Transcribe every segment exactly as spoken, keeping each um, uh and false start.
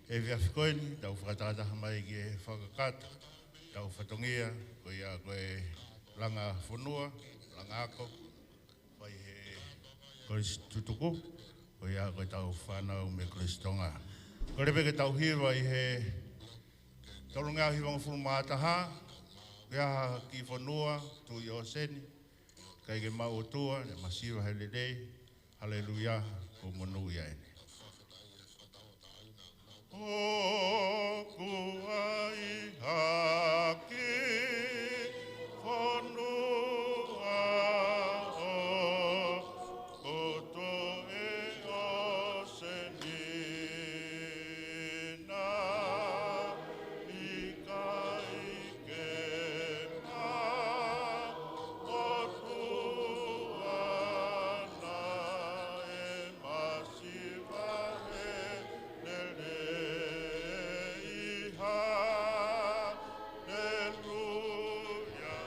Efiafi ko eni, tau fakatahataha mai ki he fakakakato ʻetau fatongia, ko ia ko e langa fonua, langa ako, fai ʻe he Kolisi Tutuku, ko ia ko ʻetau fānau mei Kolisi Tonga. Kole pē ke tau hiva ʻi he tolungeau hivangofulu mā taha, ko ia ha kiʻi fonua, tuʻi ʻōseni, ʻikai ke maʻu ʻOtua, ne masiva he lelei, haleluia, kuo monūʻia ʻeni. ʻOku ʻi ai ha kiʻi fonua ʻo kotoa ʻo e ʻōseni na, ʻikai ke maʻu ʻOtua naʻe masiva he lelei, haleluia, haleluia.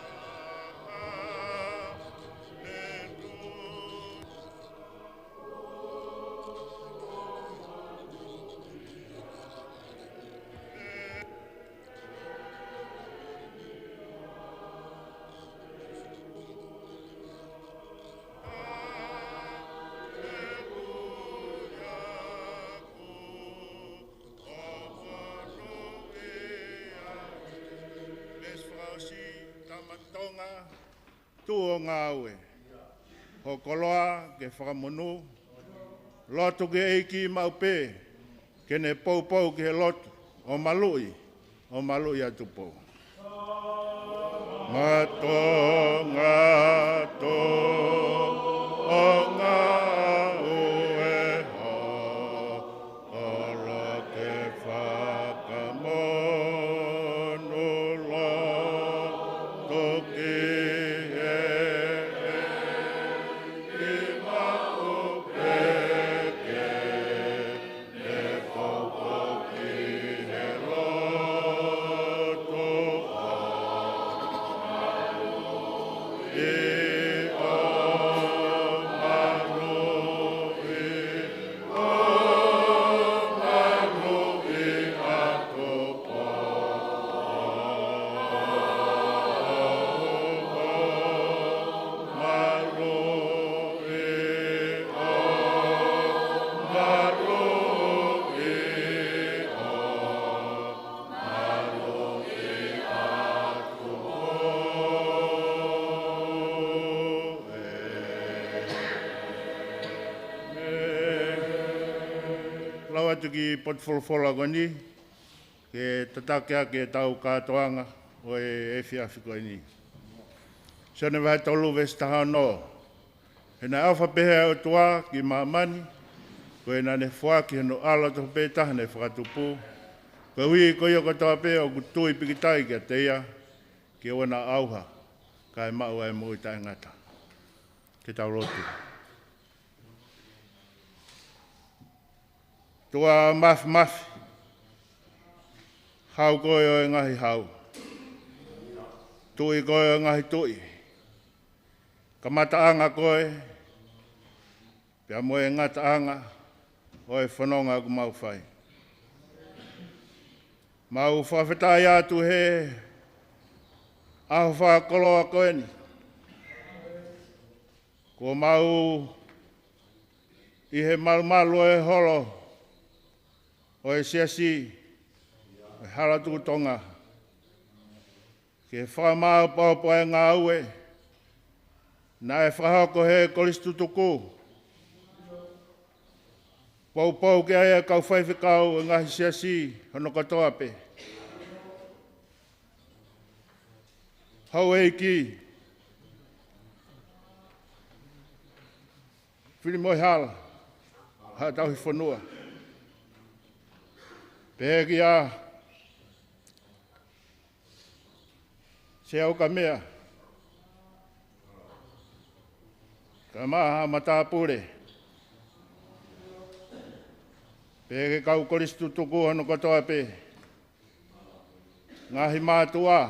Veesi fakaʻosi, tama Tonga, tuʻu ʻo ngāue. Ho koloa ke fakamonū, lotu ki he ʻEiki maʻu pē, ke ne poupou ki he lotu, ʻo maluʻi, ʻo maluʻi ʻa Tupou. Matonga tuʻu ʻo ngāue, ho koloa ke fakamonū, lotu ki he ʻEiki maʻu pē, ke ne poupou ki he lotu, ʻo maluʻi, ʻo maluʻi, ʻo maluʻi ʻa Tupou, ʻo maluʻi, ʻo maluʻi, ʻo maluʻi ʻa Tupou. Lau atu ki he potu folofola ko eni, ke tataki ʻaki ʻetau kātoanga ʻo e efiafi ko eni. Sione vahe tolu veesi taha ono. He naʻe ʻofa pehē ʻa e ʻOtua ki māmani, ko ia naʻa ne foaki hono ʻAlo tofu pē taha naʻe fakatupu, koeʻuhi ko ia kotoa pē ʻoku tui pīkitai kiate ia, ke ʻoua naʻa ʻauha, kae maʻu ʻa e moʻui taʻengata. Ke tau lotu. ʻOtua Māfimafi, Hau koe ʻo e ngaahi hau, Tuʻi koe ʻo e ngaahi tuʻi, Kamataʻanga koe pea mo e ngataʻanga ʻo e fononga ʻoku mau fai. Mau fakafetaʻi atu he ʻaho fakakoloa ko eni, kuo mau ʻi he malumalu ʻo e holo ʻo e Siasi ʻo e Hala Tuʻu Tonga, ke fakamaʻopoʻopo ʻa e ngāue naʻe fakahoko ʻe he Kolisi Tutuku, poupou ki ai ʻa e kau faifekau ʻo e ngaahi siasi hono kotoa pē. Houʻeiki, Filimoehala Haʻatauhifonua, pehē kia Sea ʻUkamea, kae ʻumaʻā haʻa matāpule, pehē ki he kau Kolisi Tutuku hono kotoa pē, ngaahi mātuʻa,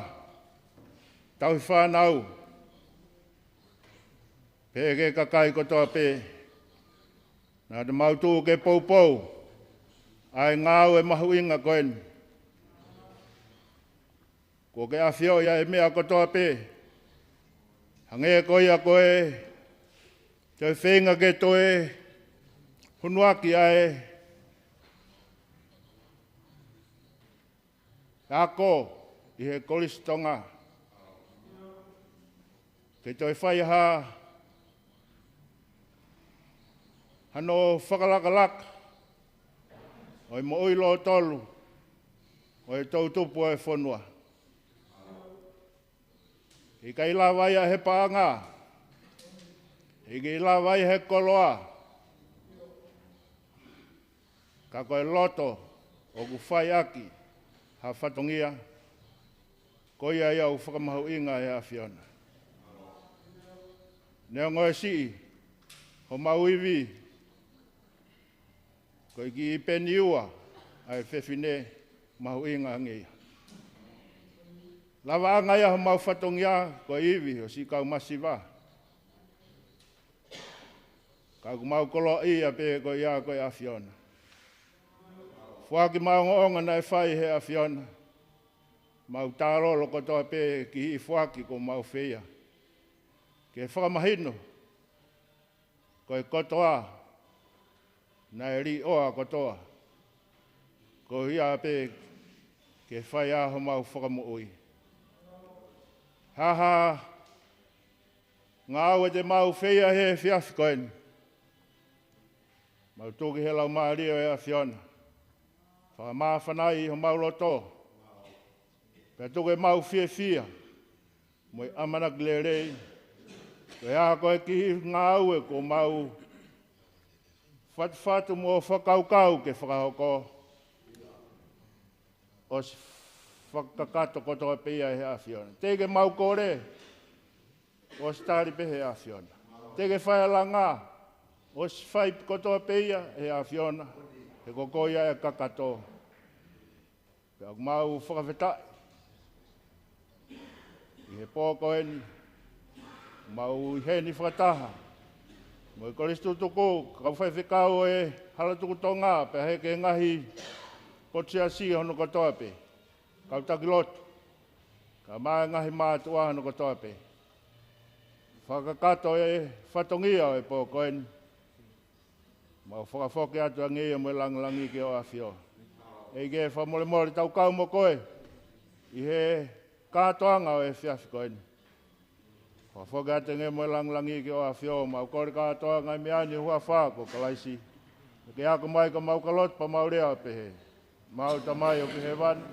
tauhi fānau, pehē ki he kakai kotoa pē naʻa mau tuʻu ke poupou ʻa e ngāue mahuʻinga ko eni. Kuo ke ʻafioʻi ʻa e meʻa kotoa pē. Hangē ko ia ko e toe feinga ke toe hunuaki ʻa e ako ʻi he Kolisi Tonga. Ke toe fai ha, hano fakalakalaka ʻo e moʻui lōtolu ʻo e toʻutupu ʻo e fonua. ʻIkai lava ia he paʻanga. ʻIkai lava ia he koloa. Ka ko e loto ʻoku fai ʻaki ha fatongia, ko ia ia ʻoku fakamahuʻinga ʻe he ʻAfiona. Neongo e siʻi homau ivi, ko e kiʻi peni ua ʻa e fefine, mahuʻinga ange ia. Lavaʻanga ia homau fatongia ko e ivi ʻo siʻi kau masiva. Ka ʻoku mau koloaʻia pē ko ia ko e ʻAfiona. Foaki maʻongoʻonga naʻe fai he ʻAfiona. Mau tālolo kotoa pē ki he foaki kuo mau feia. Ke fakamahino ko e kotoa naʻe liʻoa kotoa, ko ia pē ke fai ʻa homau fakamoʻui. Ha ha ngāue te mau feia he efiafi ko eni, mau tuku he Laumālie ʻo e ʻAfiona. Fakamāfana ʻi homau loto. Pea tuku ʻemau fiefia mo e ʻamanaki lelei, ko e hā ko e kiʻi ngāue kuo mau fatufatu mo fakakaukau ke fakahoko, ʻosi fakakakato kotoa pē ia he ʻAfiona. Teʻeki ke mau kole, ʻosi tali pē he ʻAfiona. Teʻeki ke fai ha langa, ʻosi fai kotoa pē ia he ʻAfiona. He ko koe ia ʻe kakato. Pea ʻoku mau fakafetaʻi ʻi he pō ko eni, mau ʻi heni fakataha mo e Kolisi Tutuku, kau faifekau ʻo e Hala Tuku Tonga, pea heke ngaahi potu siasi hono kotoa pē, kau taki lotu, kae ʻumaʻā e ngaahi mātuʻa hono kotoa pē. Fakakakato e fatongia ʻo e pō ko eni. Mau fakafoki atu ange ia mo e langilangi ki hoʻo ʻAfio. ʻEiki, fakamolemole tau kau mo koe ʻi he kātoanga ʻo e efiafi ko eni. Fakafoki atu ange mo e langilangi ki hoʻo ʻAfio, mau kole kātoanga ʻi he meʻa ni ʻi ho huafa ko Kalaisi. Ke ako mai ka mau ka lotu pea mau lea ʻo pehē: Mau Tamai ʻoku ʻi hēvani,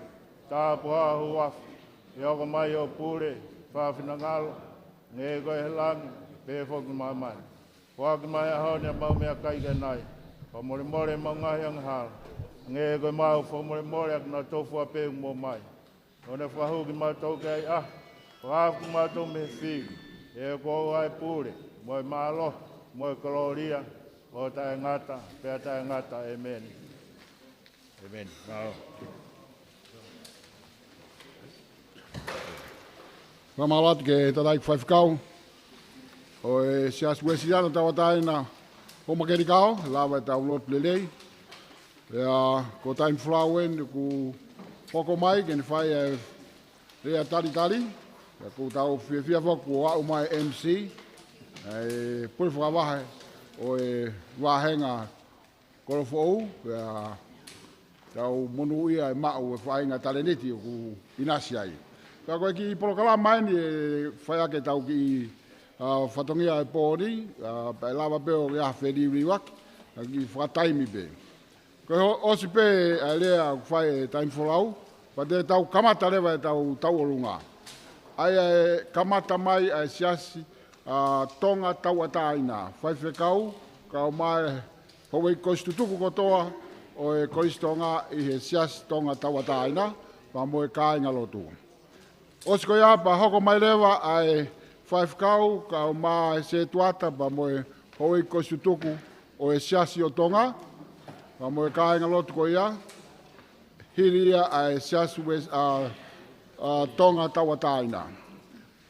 tāpuhā ho huafa, ke hoko mai hoʻo pule, fai ho finangalo, hangē ko ia ʻi he langi, pehē foki ʻi māmani. Foaki mai he ʻaho ni haʻamau meʻakai ʻanenai. Fakamolemole ʻemau ngaahi angahala, hangē ko ʻemau fakamolemole ʻa kinautolu fua pē ʻoku mou ʻomai. ʻOua naʻa fakahū kimautolu ki he ʻahiʻahi, fakahaofi kimautolu mei he fili. He ko koe ʻa e pule, mo e mālohi, mo e kolōlia, ʻo taʻengata pea taʻengata. ʻĒmeni. ʻĒmeni. Mālō. Fakamālō atu ki he tangataʻeiki faifekau ʻo e Siasi Uēsiliana Tauʻatāina ʻo Makenikao, lava e tau lotu lelei. Pea ko e taimi folau eni ʻoku hoko mai ke ne fai e lea talitali. Pea ʻoku tau fiefia foki kuo aʻu mai e M C, e pule fakavahe ʻo e vāhenga Kolofoʻou, pea tau monūʻia e maʻu e faʻahinga talēniti ʻoku ʻinasi ai. Pea ko e kiʻi polokalama eni ʻe fai ʻaki ʻetau kiʻi, ā, fatongia e pō ni, ā, pea ʻe lava pē ʻo ʻi ai ha feliliuaki, ʻa e kiʻi fakataimi pē. Ko e ho-, ʻosi pē ʻa e lea ʻoku fai he taimi folau, pea te tau kamata leva ʻetau tauʻolunga. ʻA ia ʻe kamata mai ʻa e Siasi, ā, Tonga Tauʻatāina, faifekau, kae ʻumaʻā e houʻeiki kolisi tutuku kotoa ʻo e Kolisi Tonga ʻi he Siasi Tonga Tauʻatāina, pea mo e kāingalotu. ʻOsi ko ia pea hoko mai leva ʻa e faifekau, kae ʻumaʻā e setuata, pea mo e houʻeiki kolisi tutuku ʻo e Siasi ʻo Tonga, pea mo e kāingalotu ko ia, hili ia ʻa e Siasi Uēs-, ā, ā, Tonga Tauʻatāina.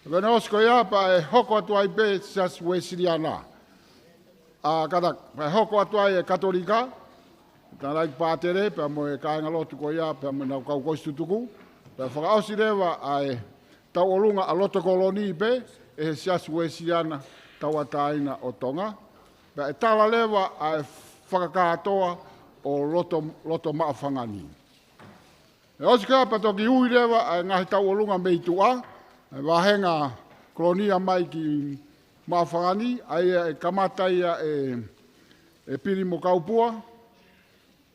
Pea ko ʻene ʻosi ko ia pea ʻe hoko atu ai pē Siasi Uēsiliana. Ā, kātaki, pea ʻe hoko atu ai e Katolika, Tangataʻeiki Pātele, pea mo e kāingalotu ko ia, pea mo ʻenau kau kosi tutuku. Pea fakaʻosi leva ʻa e tauʻolunga ʻa Loto Koloni pē, ʻe he Siasi Uēsiliana Tauʻatāina ʻo Tonga. Pea ʻe tala leva ʻa e fakakātoa ʻo Loto, Loto Maʻufanga ni. ʻE ʻosi ko ia pea toki ui leva ʻa e ngaahi tauʻolunga mei tuʻa, ʻa e vāhenga kolonia mai ki Maʻufanga ni, ʻa ia ʻe kamata ia ʻe, ʻe Pili mo Kaupua,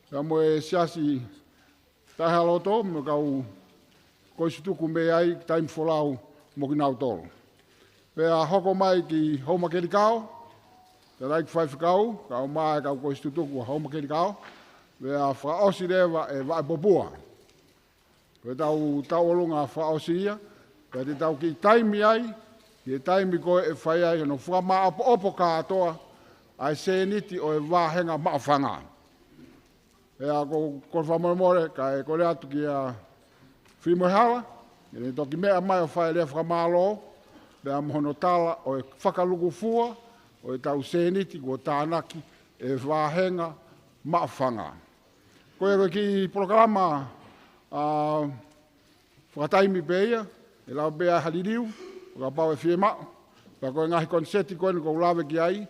pea mo e Siasi Taʻehāloto, mo e kau kosi tutuku mei ai, Taimi Folau mo kinautolu. Pea hoko mai ki Houmakelikao, tangataʻeiki faifekau, kae ʻumaʻā e kau kosi tutuku ʻa Houmakelikao, pea fakaʻosi leva ʻe Vaʻepopua. Ko e tau, tauʻolunga fakaʻosi ia, pea te tau kiʻi taimi ai, ki he taimi ko ē ʻe fai ai hono fakamāʻopoʻopo kātoa ʻa e sēniti ʻo e vāhenga Maʻufanga. Pea ko, ko e fakamolemole, kae kole atu kia Filimoehala, ke ne toki meʻa mai ʻo fai e lea fakamālō, pea mo hono tala ʻo e fakalūkufua ʻo e tau sēniti kuo tānaki ʻe he vāhenga Maʻufanga. Ko ia ko e kiʻi polokalama, ʻa, fakataimi pē ia, ʻe lava pē ʻa e liliu, ʻo kapau ʻe fiemaʻu, pea ko e ngaahi koniseti ko eni ʻoku ou lave ki ai,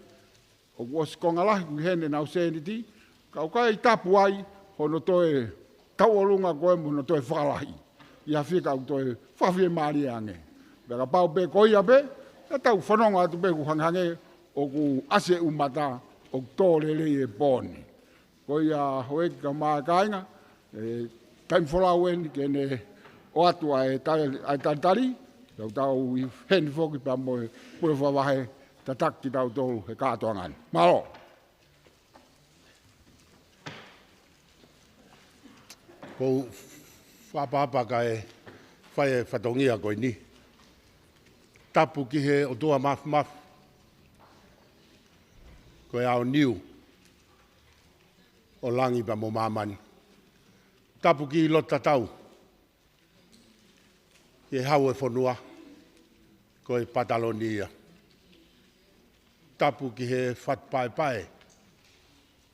ʻoku ʻosi konga lahi ʻoku ʻi heni ʻenau sēniti, ka ʻoku ʻikai tapu ai hono toe tauʻolunga ko ē mo hono toe fakalahi. ʻI ha fika ʻoku toe fakafiemālie ange. Pea kapau pē ko ia pē, ka tau fanongo atu pē ʻoku hangehangē ʻoku ʻasi e ʻumata, ʻoku tō lelei e pō ni. Ko ia houʻeiki kae ʻumaʻā e kāinga, ʻe, Taimi Folau eni ke ne ʻoatu ʻa e tali, ʻa e talitali, tau tau ʻi heni foki pea mo e pule fakavahe tataki kitautolu he kātoanga ni. Mālō. Ko u fakaʻapaʻapa kae fai e fatongia ko eni. Tapu ki he ʻOtua Mafimafi, ko e ʻaoniu ʻo langi pea mo māmani. Tapu ki Lototatau, ki he Hau ʻo e fonua, ko e Pataloni ia. Tapu ki he Fatu Paepae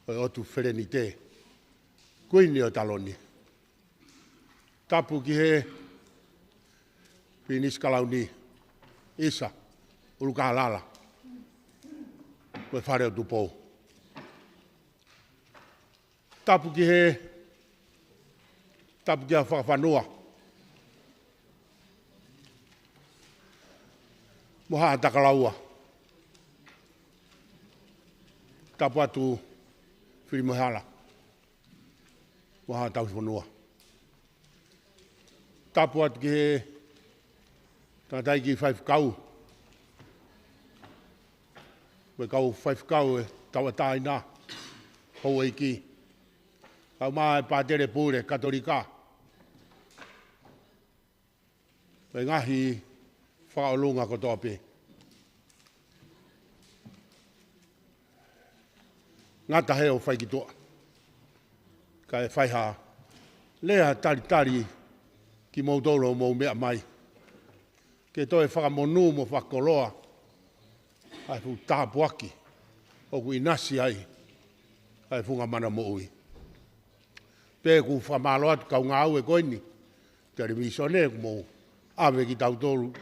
ʻo e ʻOtu Felenite, Kuini ʻo Taloni. Tapu ki he Pilinisi Kalauni, ʻisa, ʻUlukālala, ko e Fale ʻo Tupou. Tapu ki he, tapu kia Fakafanua mo Haʻatakalaua. Tapu atu Filimoehala mo Haʻa Tauhifonua. Tapu atu ki he tangataʻeiki faifekau, mo e kau faifekau ʻe tauʻatāina, houʻeiki, kae ʻumaʻā e Pātele Pule Katolika, mo e ngaahi fakaʻolunga kotoa pē. Ngata he ʻoku fai ki tuʻa, kae fai ha lea talitali kimoutolu ʻoku mou meʻa mai, ke toe fakamonū mo fakakoloa ʻa e fuʻu tāpuaki ʻoku ʻinasi ai ʻa e funga mana moʻui. Pea ʻoku fakamālō atu kau ngāue ko eni televīsone kuo mou ʻave kitautolu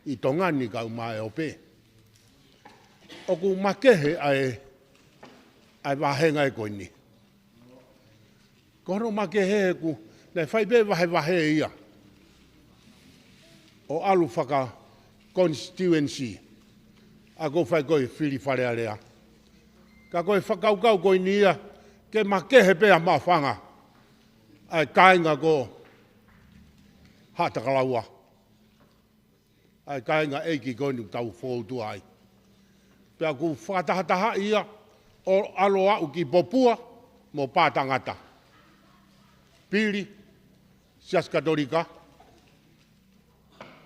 ʻi Tonga ni kae ʻumaʻā e ope. ʻOku makehe ʻa e, ʻa e vāhenga ko eni. Ko hono makehe ʻoku, naʻe fai pē vahevahe ia ʻo ʻalu faka-constituency, ʻa ko e fai ko e fili Fale Alea. Ka ko e fakakaukau ko eni ia, ke makehe pē ʻa Maʻufanga, ʻa e kāinga ko Haʻatakalaua, ʻa e kāinga ʻeiki ko eni ʻoku tau foutua ai. Pea ʻoku fakatahatahaʻi ia ʻo ʻalu ʻo aʻu ki Popua mo Pātangata. Pili, Siasi Katolika,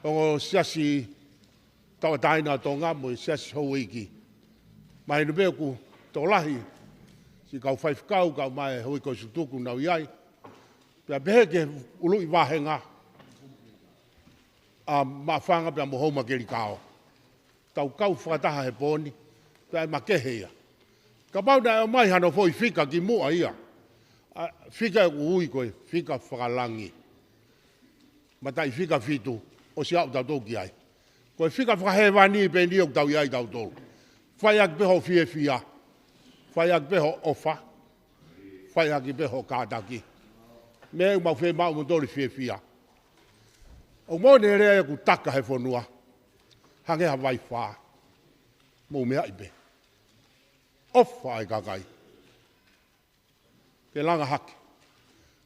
ongo Siasi Tauʻatāina ʻo Tonga mo e Siasi Houʻeiki. Mahino pē ʻoku tokolahi siʻi kau faifekau kae ʻumaʻā e houʻeiki kosi tutuku ʻoku nau ʻi ai. Pea pehē ki he ʻuluʻi vāhenga, ʻa Maʻufanga pea mo Houmakelikao. Tau kau fakataha he pō ni, pea ʻe makehe ia. Kapau naʻe ʻomai hano foʻi fika kimuʻa ia, ʻA, fika ʻoku ui ko e fika fakalangi. Mataʻifika fitu, ʻosi aʻu tautolu ki ai. Ko e fika fakahēvani pē eni ʻoku tau ʻi ai tautolu. Fai ʻaki pē hoʻo fiefia. Fai ʻaki pē hoʻo ʻofa. Fai ʻaki pē hoʻo kātaki. Meʻa ʻoku mau fiemaʻu moutolu fiefia. ʻOku moʻoni e lea ʻoku taka he fonua. Hangē ha vaifā. Mou meaʻi pē. ʻOfa e kakai. Ke langa hake.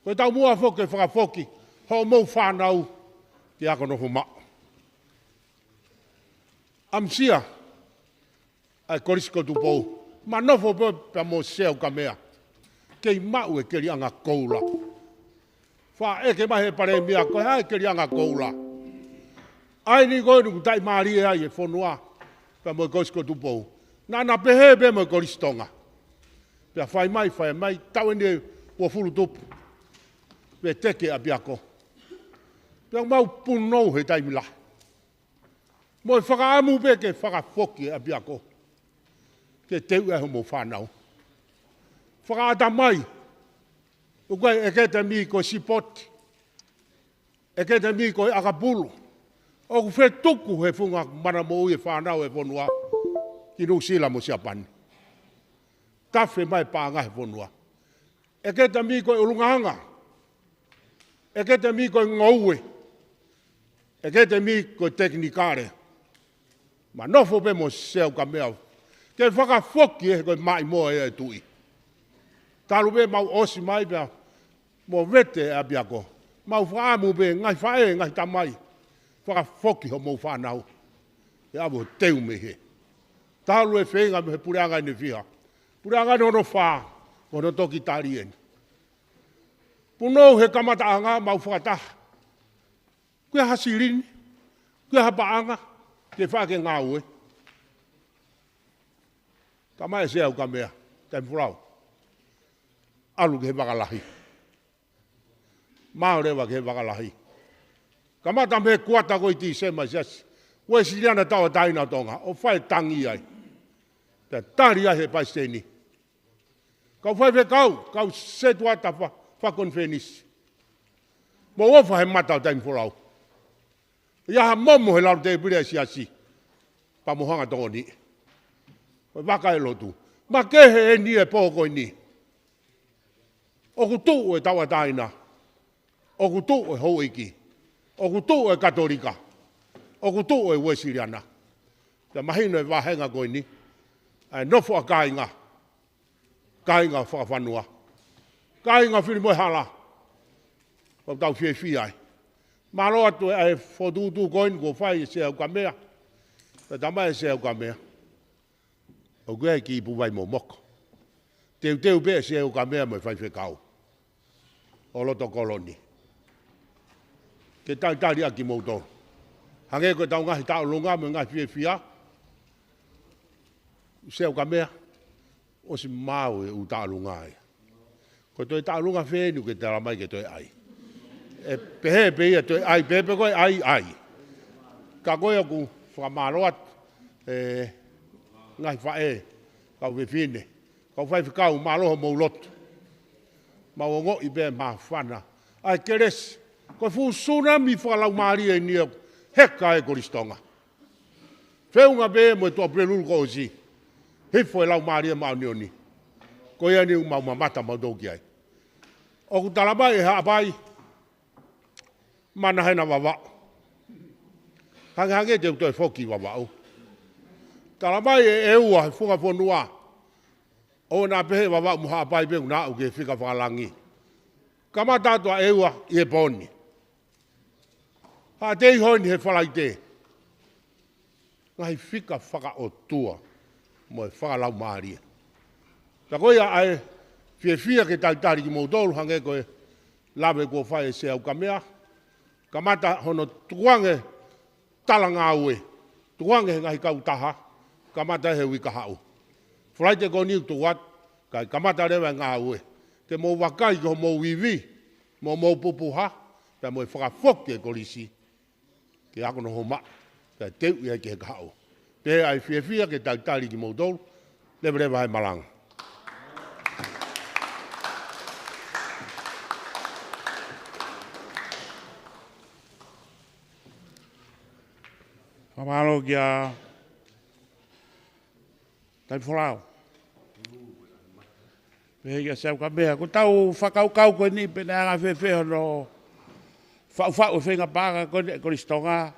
Ko e taumuʻa foki ke fakafoki hoʻomou fānau ke ako nofo maʻu. ʻAmusia ʻa e Kolisi ko Tupou. Ma nofo pē pea mo Sea Ukamea. Kei maʻu e keliʻanga koula. Faʻa ʻeke mai he palēmia ko e hā e keliʻanga koula. ʻA eni ko eni ʻoku taʻimālie ai e fonua pea mo e Kolisi ko Tupou. Naʻa na pehē pē mo e Kolisi Tonga. Pea fai mai, fai mai, taʻu eni uofulu tupu. Pea teke ʻapiako. Pea mau punou he taimi lahi. Mo e fakaʻamu pē ke fakafoki e ʻapiako. Ke teuʻi ai hoʻomou fānau. Fakaʻatamai. ʻOku ʻi ai e ʻeketemi ko e sipoti. ʻEketemi ko e ʻakapulu. ʻOku fetuku he funga mana moʻui e fānau e fonua. Ki Nuʻusila mo Siapani. Tafe mai paʻanga he fonua. ʻEketemi ko e ʻulungaanga. ʻEketemi ko e ngoue. ʻEketemi ko e tekinikale. Ma nofo pē mo Sea Ukamea. Ke fakafoki e ko e maʻimoa e tuʻi. Talu pē mau ʻosi mai pea mo vete e ʻapiako. Mau fakaʻamu pē ngaahi faʻē, ngaahi tamai. Fakafoki hoʻomou fānau. ʻE ʻave ʻo teu mei he. Talu e feinga mei he puleʻanga ʻe fiha. Puleʻanga ʻe ono fā. Ko hono toki tali eni. Punou he kamataʻanga mau fakataha. Kuo ha silini, kuo ha paʻanga, ke fai ke ngāue. Tama e Sea Ukamea, taimi folau. ʻAlu ki he vaka lahi. Mao leva ki he vaka lahi. Kamata mei he kuata ko ē ʻi Tīsema e Siasi Uēsiliana Tauʻatāina ʻo Tonga, ʻo fai tangi ai. Pea tali ai he palesiteni. Kau faifekau, kau setuata fa, fakonifelenisi. Mou ʻofa he mata ʻo taimi folau. ʻI ai ha momo he lalo tēpile e siasi. Pea mou hanga tokoni. Ko e vaka e lotu. Makehe eni e pō ko eni. ʻOku tuʻu e tauʻatāina. ʻOku tuʻu e houʻeiki. ʻOku tuʻu e Katolika. ʻOku tuʻu e Uēsiliana. Pea mahino e vāhenga ko eni. ʻA e nofo ʻa kāinga. Kāinga fakafanua. Kāinga fili mo e hala. ʻOku tau fiefia ai. Mālō atu e ʻa e fokotuʻutuʻu ko eni kuo fai e Sea Ukamea. Pea tama e Sea Ukamea. ʻOku ʻi ai e kiʻi pūvai momoko. Teuteu pē e Sea Ukamea mo e faifekau ʻo loto kolo ni. Ke talitali ʻaki kimoutolu. Hangē ko e tau ngaahi taʻolunga mo e ngaahi fiefia. Sea Ukamea. ʻOsi maau e ʻū taʻolunga ia. Ko e toe taʻolunga fē eni ʻoku ke talamai ke toe ʻai. ʻE pehē pē ia toe ʻai, pehē pē ko e ʻai, ʻai. Ka ko e ʻoku fakamālō atu, e, ngaahi faʻē, kau fefine, kau faifekau, mālō hoʻomou lotu. Mau ongoʻi pē māfana. ʻA e kelesi, ko e fuʻu sunami fakalaumālie eni ʻoku heka e Kolisi Tonga. Feʻunga pē mo e Tuʻapulelulu kuo ʻosi. Hifo e Laumālie Māʻoniʻoni. Ko ia eni ʻoku mau mamata mautolu ki ai. ʻOku talamai ʻe Haʻapai. Mana hena Vavaʻu. Hangehangē te u toe foki Vavaʻu. Talamai ʻe ʻEua he funga fonua. ʻOua naʻa pehē Vavaʻu mo Haʻapai pē ʻoku na aʻu ki he fika fakalangi. Kamata atu ʻa ʻEua ʻi he pō ni. Haʻateiho eni he Falaite. Ngaahi fika fakaʻotua mo e fakalaumālie. Pea ko ia ʻa e fiefia ke talitali kimoutolu hangē ko e lave kuo fai e Sea Ukamea. Kamata hono tukuange talangāue. Tukuange he ngaahi kautaha. Kamata he uike kahaʻu. Falaite ko eni ʻoku tuku atu. Kae kamata leva e ngāue. Ke mou vakai ki hoʻomou ivi. Mo hoʻomou pupuha. Pea mo e fakafoki e kolisi. Ke ako nofo maʻu, ke teuʻi ai ki he kahaʻu. Pea ʻai fiefia ke talitali kimoutolu, leveleva he malanga. Fakamālō kia Taifolau. Pehē kia Siaokameha, ko ʻetau fakakaukau ko eni pe naʻe anga fēfē hono faʻufaʻu e feinga paʻanga ko eni ʻa e Kolisi Tonga.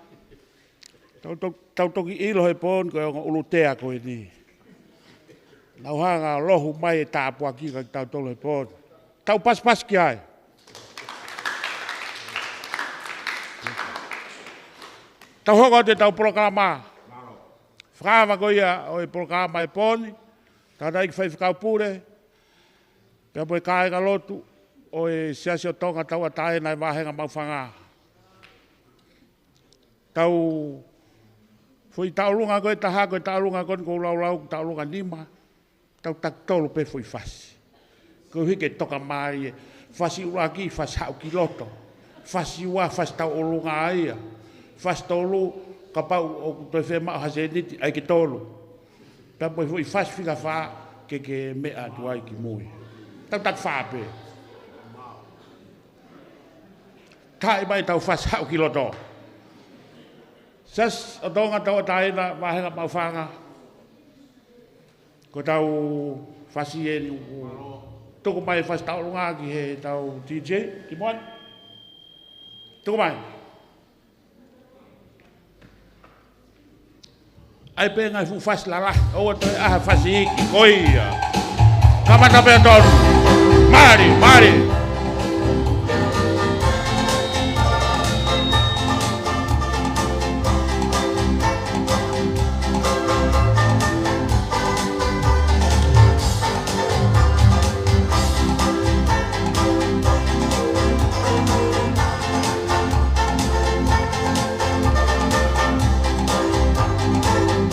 Tau to-, tau toki ʻilo he pō ni ko e ongo ʻulutea ko eni. Nau hanga ʻo lohu mai e tāpuaki kia kitautolu he pō ni. Tau pasipasi ki ai. Tau hoko atu ʻetau polokalama. Fakaava ko ia ʻo e polokalama he pō ni, tangataʻeiki faifekau pule, pea mo e kāingalotu ʻo e Siasi ʻo Tonga Tauʻatāina ʻi he Vāhenga Maʻufanga. Tau foʻi tauʻolunga ko ē ʻe taha, ko e tauʻolunga ko eni ʻoku ou laulau, tauʻolunga nima. Tau taki tolu pē foʻi fasi. Koeʻuhi ke toka mai e fasi ʻuluaki, fasi haʻu ki loto. Fasi ua, fasi tauʻolunga ia. Fasi tolu, kapau ʻoku toe fiemaʻu ha sēniti, ʻai ke tolu. Pea mo e foʻi fasi fika fā, ke ke meʻa atu ai ki mui. Tau taki fā pē. Taʻi mai ʻetau fasi haʻu ki loto. Siasi ʻo Tonga Tauʻatāina Vāhenga Maʻufanga. Ko ʻetau fasi eni ʻoku tuku mai e fasi tauʻolunga ki heʻetau DJ, Timoani. Tuku mai. ʻAi pē ngaahi fuʻu fasi lalahi, ʻoua toe ʻai ha fasi iiki, ko ia. Kamata pē ʻo tonu. Mali, mali.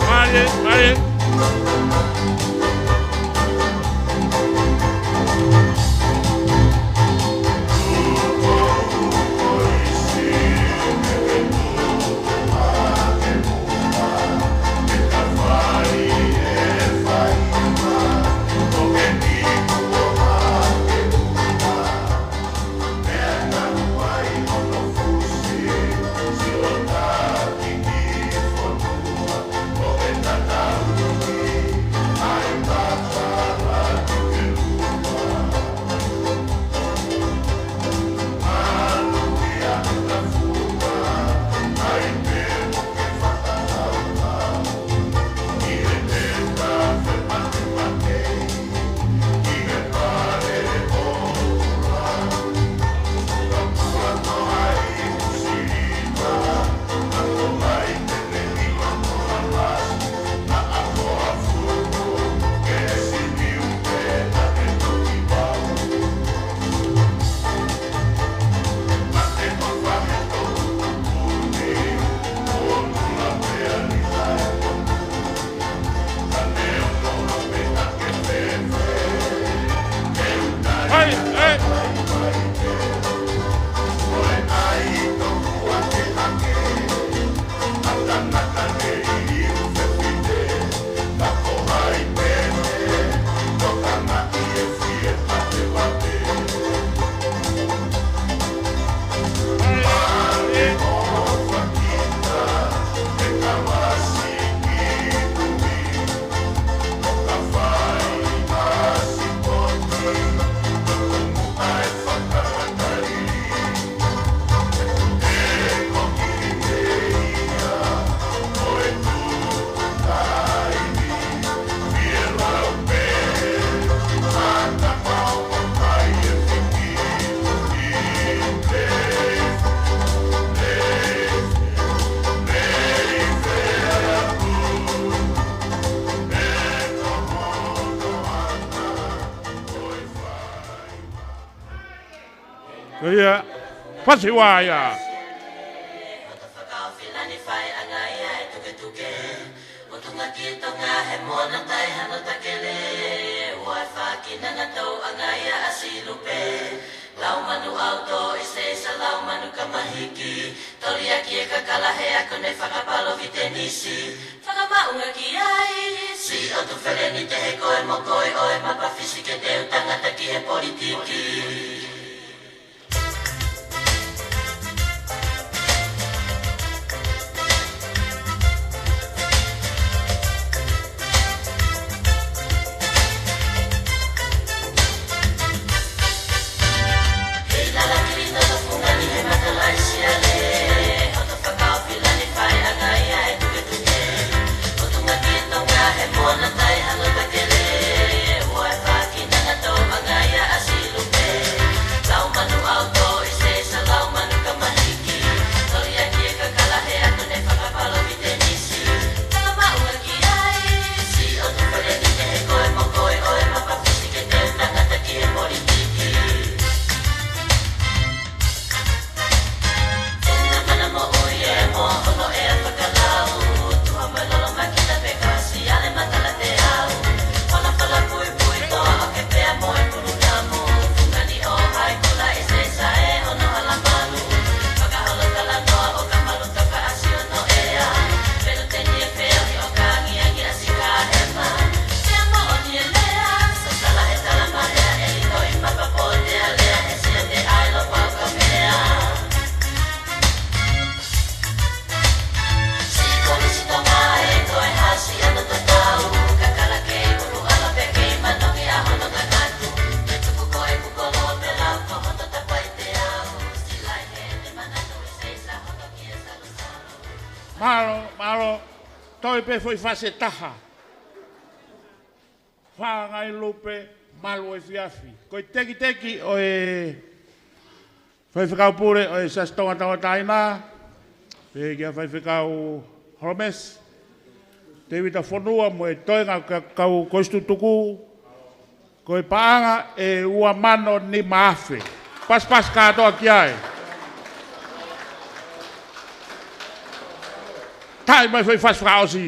Mali, mali. Ko ia, fasi ua ia. Lau manu ʻautō ʻi se isa lau manu ka mahiki. Toli ʻaki e kakala he ako ne fakapalovitenisi. Fakamaʻunga ki ai. Siʻotu feleni te he koe mo koe ʻo e mapafisi ke teu tangata ki he politiki. Mālō, mālō. Toe pē foʻi fasi ʻe taha. Fāngai Lupe, malu efiafi. Ko e tekiteki ʻo e Faifekau Pule ʻo e Siasi Tonga Tauʻatāina, pehē kia Faifekau Holomesi, Tēvita Fonua mo e toenga ka-, kau kolisi tutuku, ko e paʻanga ʻe ua mano nima afe. Pasipasi kātoa ki ai. Taʻi mai foʻi fasi fakaʻosi.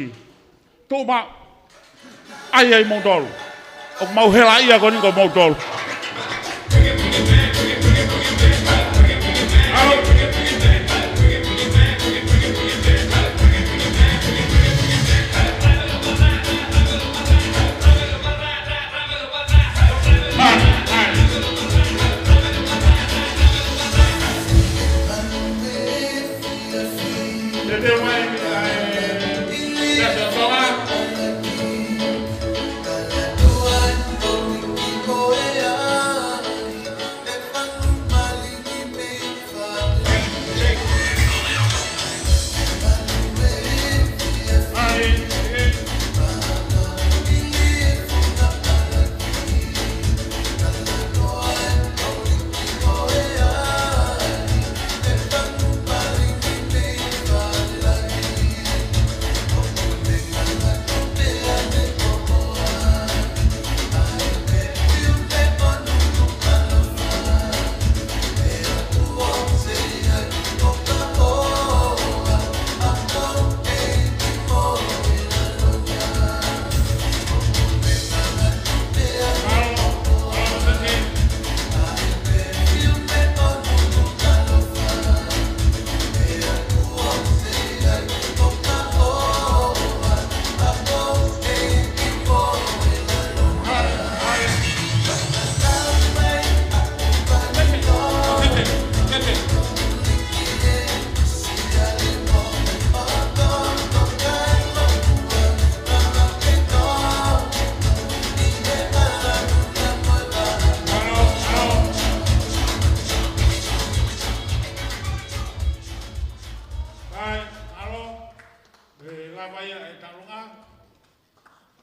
Tuʻu maʻu. ʻAi, ʻai moutolu. ʻOku mau hela ia ko eni ko moutolu.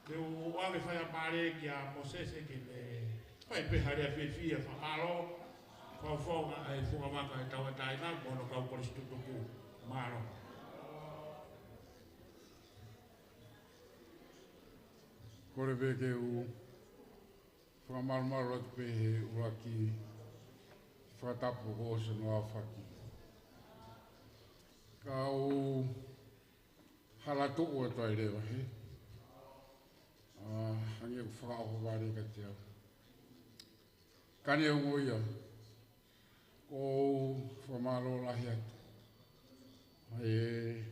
Te u ʻoange faiʻamale kia Mōsese ke ne fai pē ha lea fiefia fakamālō, fakafofonga ʻa e Fuakava ʻo e Tauʻatāina mo hono kau kolisi tutuku. Mālō. Kole pē ke u fakamalumalu atu pē he ʻuluaki fakatapu kuo ʻosi hono aofaki. Kau hala tuʻu atu ai leva he. ʻA, hangē ʻoku fakaʻohovale kiate au. Ka neongo ia, ʻoku ou fakamālō lahi atu. ʻA e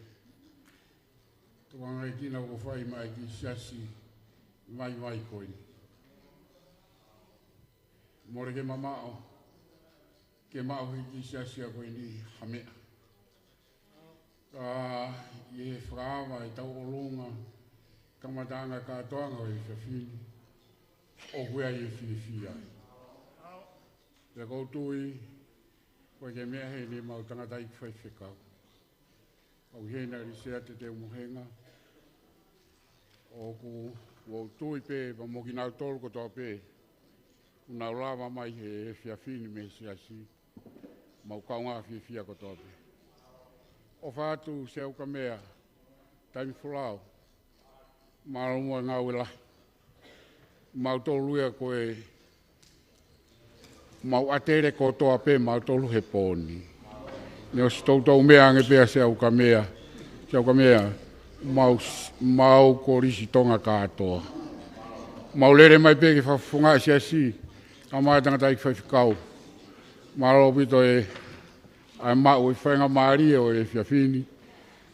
tukuange kina ʻoku fai mai ki he siasi vaivai ko eni. Mole ke mamaʻo, ke maʻu he kiʻi siasi ko eni ha meʻa. Ka ʻi he fakaava ʻetau ʻolunga, kamataʻanga kātoanga ʻo e efiafi ni, ʻoku ʻi ai e fiefia ai. Pea ʻoku ou tui, ko e kiʻi meʻa heni ʻemau tangataʻeiki faifekau. ʻOku ʻi heni ʻa Lisiate Teumohenga. ʻOku ou tui pē, pea mo kinautolu kotoa pē ʻoku nau lava mai he efiafi ni mei he siasi, mau kaungā fiefia kotoa pē. ʻOfa atu Sea Ukamea, Taimi Folau, mālō muʻa e ngāue lahi. Mautolu ia ko e mau ʻatele kotoa pē mautolu he pō ni. Ne ʻosi toutou meʻa ange pē ʻa Sea Ukamea. Sea Ukamea, mau, mau kolisi Tonga kātoa. Mau lele mai pē ke fakafofongaʻi e siasi, kae ʻumaʻā e tangataʻeiki faifekau. Mālō ʻaupito e, ʻa e maʻu e faingamālie ʻo e efiafi ni.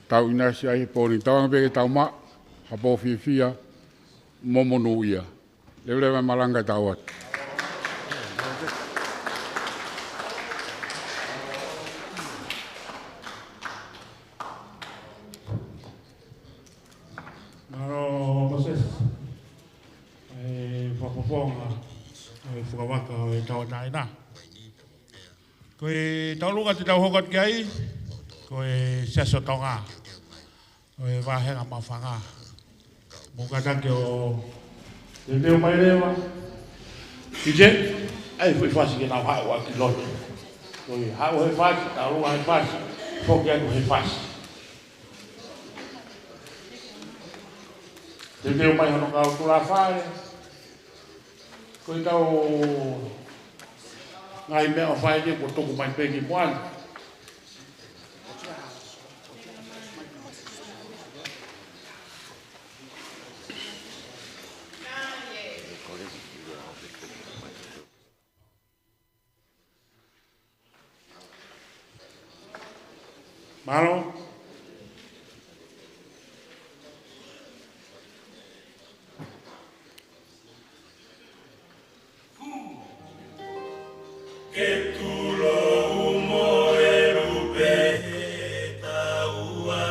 Tau ʻinasi ai he pō ni, tauange pē ke tau maʻu ha pō fiefia mo monūʻia. Leveleva e malanga, tau atu. Mālō Mōsese. ʻE, fakafofonga ʻo e Fuakava ʻo e Tauʻatāina. Ko e tauʻolunga te tau hoko atu ki ai, ko e Siasi ʻo Tonga. ʻo e vāhenga Mafanga. Mou kātaki ʻo teuteu mai leva. Kite, ʻai e foʻi fasi ke nau haʻu ʻaki lotu. Ko e haʻu he fasi, taulua he fasi, foki atu he fasi. Teuteu mai hono kau tulafale. Ko e tau ngaahi meʻa ʻoku fai ni kuo tuku mai pē ki muʻa ni. Mālō. Ke tulou mo e lupe he taua,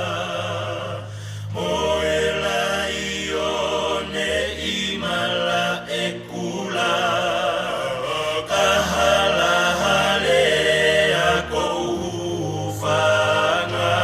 mo e laione ʻi malaʻe kula, ka hala halea ko e hūfanga.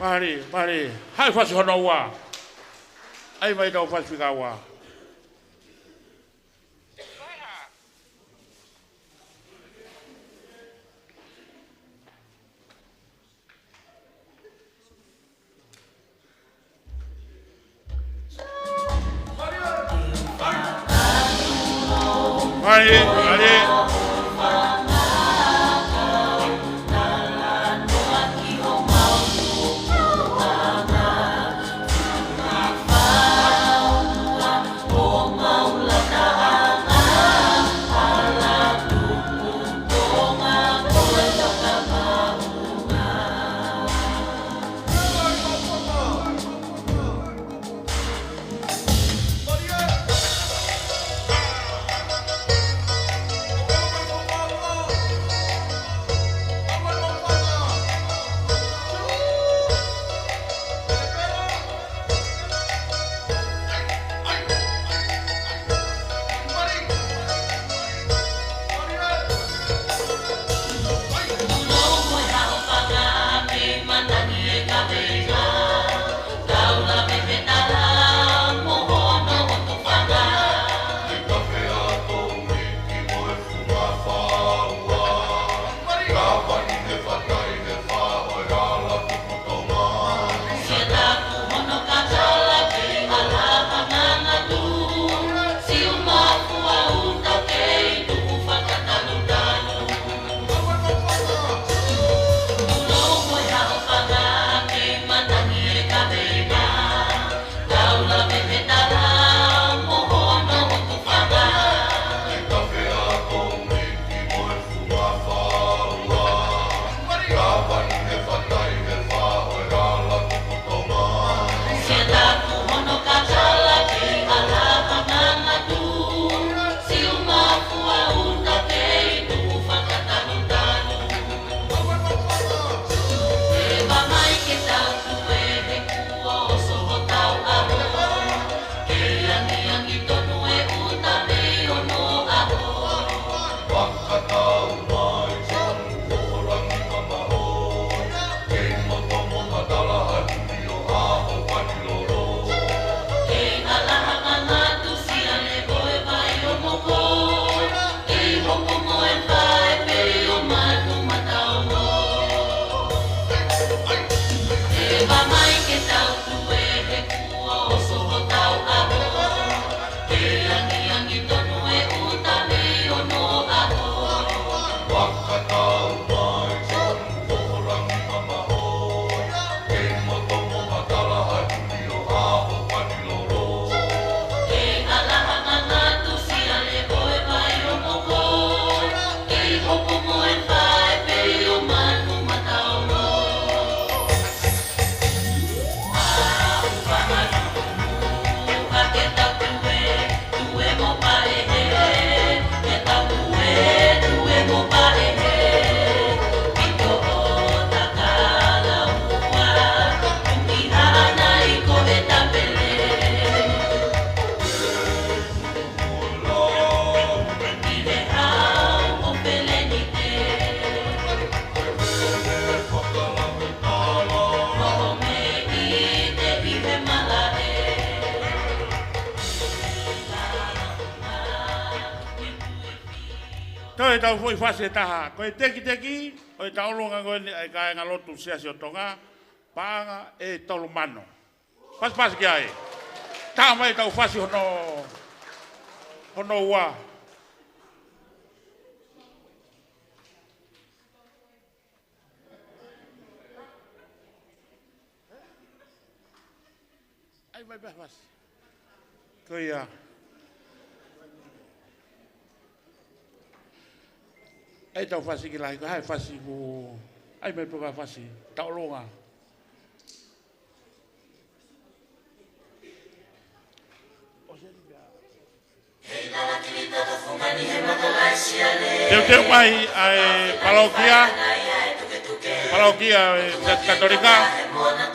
Mālie, mālie. Haʻu e fasi hono ua. ʻAi mai ʻetau fasi fika ua. Mālie, mālie. Toe tau foʻi fasi ʻe taha. Ko e tekiteki ʻo e tauʻolunga ko eni ʻa e kāingalotu Siasi ʻo Tonga, paʻanga ʻe tolu mano. Pasipasi ki ai. Taha mai tau fasi hono, hono ua. ʻAi mai pē fasi. Ko ia. ʻAi tau fasi ki lahi, ko hai fasi ku. ʻAi mai pē fasi. Tauʻolunga. Teuteu mai ʻa e palokia, palokia ʻo e Siasi Katolika,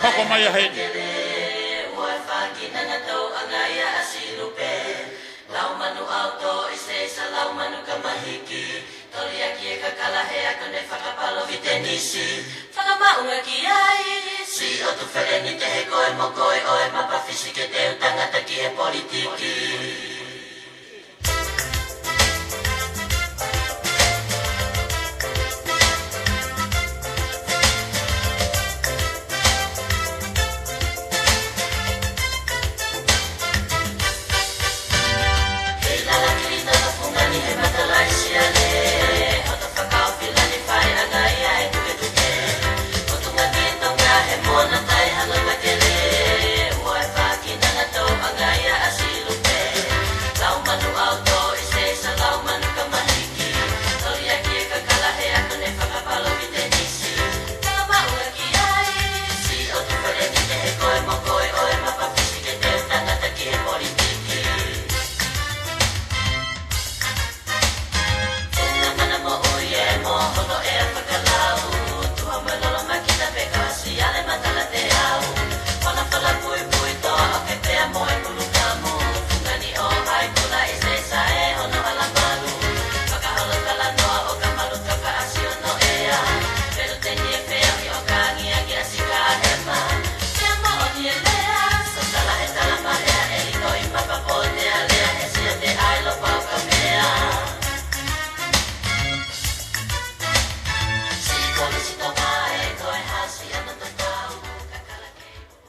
hoko mai ʻa heni. Lau manu ʻauto i se isa lau manu ka mahiki, toli ʻaki e kakala he ako ne fakapalovitenisi. Fakamaʻunga ki ai, Siʻotu Felenite, he ko e mokoʻi ʻo e mapa fisi ke teu tangata ki he politiki.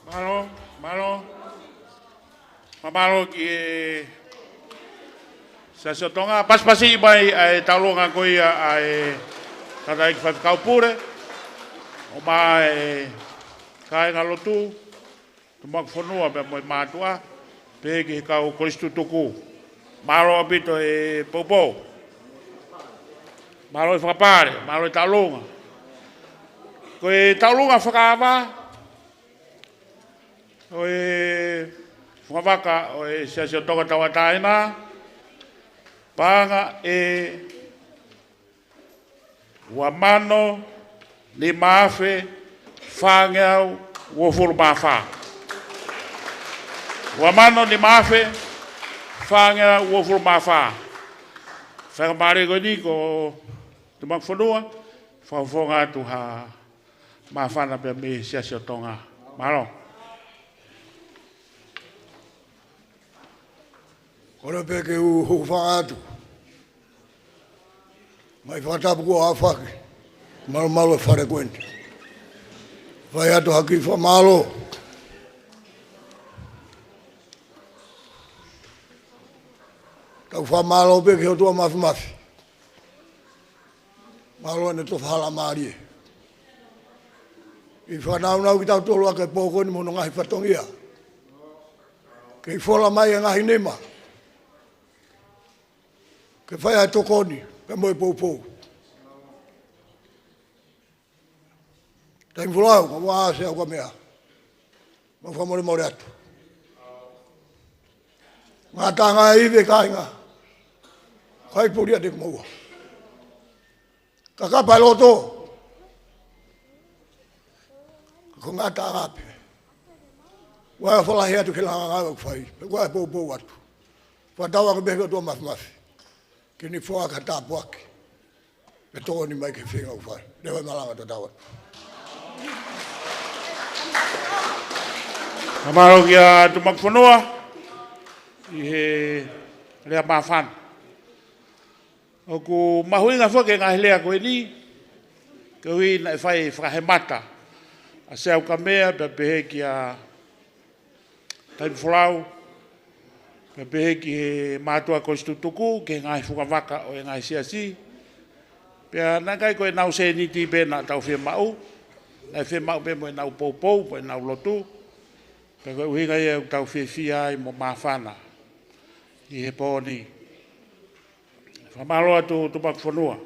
Mālō, mālō. Mālō ki he Siasi ʻo Tonga, pasipasi mai ʻa e taulōnga ko ia ʻa e tangataʻeiki faifekau pule, ʻo maʻa e kāingalotu, tumuʻakifonua pea mo e mātuʻa, pehē ki he kau kolisi tutuku. Mālō ʻaupito e poupou. Mālō e fakapale, mālō e taulōnga. Ko e taulōnga fakaava ʻo e fungavaka ʻo e Siasi ʻo Tonga Tauʻatāina, paʻanga ʻe ua mano nima afe fāngeau uofulu mā fā. Ua mano nima afe fāngeau uofulu mā fā. Faingamālie ko eni ko tumuʻakifonua, fakafofonga atu ha māfana pea mei he Siasi ʻo Tonga. Mālō. Kole pē ke u hūfanga atu. Ngaahi fakatapu kuo ʻafaki. Mālō, mālō e fale ko eni. Fai atu ha kiʻi fakamālō. Tau fakamālō pē ki he ʻOtua Māfimafi. Mālō ʻene tofa hala mālie. ʻI he fakanaunau kitautolu ʻaki e pō ko eni mo hono ngaahi fatongia. Kei fola mai e ngaahi nima ke fai ai e tokoni pea mo e poupou. Taimi folau, ka ua ase au ka meʻa. Mau fakamolemole atu. Ngataʻanga e ivi, kāinga. Kai puli ate kumaua. Kakapa e loto. Ko ngataʻanga pē. Ua e falahi atu ke langa ngāue ʻoku fai. Ua e poupou atu. Fakatauange pē ki he ʻOtua Māfimafi ke ne foaki ha tāpuaki ke tokoni mai ki he feinga ʻoku fai. Leva e malanga, tatau atu. Mālō kia tumuʻakifonua ʻi he lea māfana. ʻOku mahuʻinga foki e ngaahi lea ko eni, koeʻuhi naʻe fai fakahemata ʻa Siau Kamea pea pehē kia Taimi folau, pea pehē ki he mātuʻa kolisi tutuku, ki he ngaahi fungavaka ʻo e ngaahi siasi. Pea naʻe ʻikai ko ʻenau sēniti pē naʻa tau fiemaʻu, naʻe fiemaʻu pē mo ʻenau poupou, mo ʻenau lotu. Pea ko e ʻuhinga ia ʻoku tau fiefia ai mo māfana ʻi he pō ni. Fakamālō atu, tumuʻakifonua.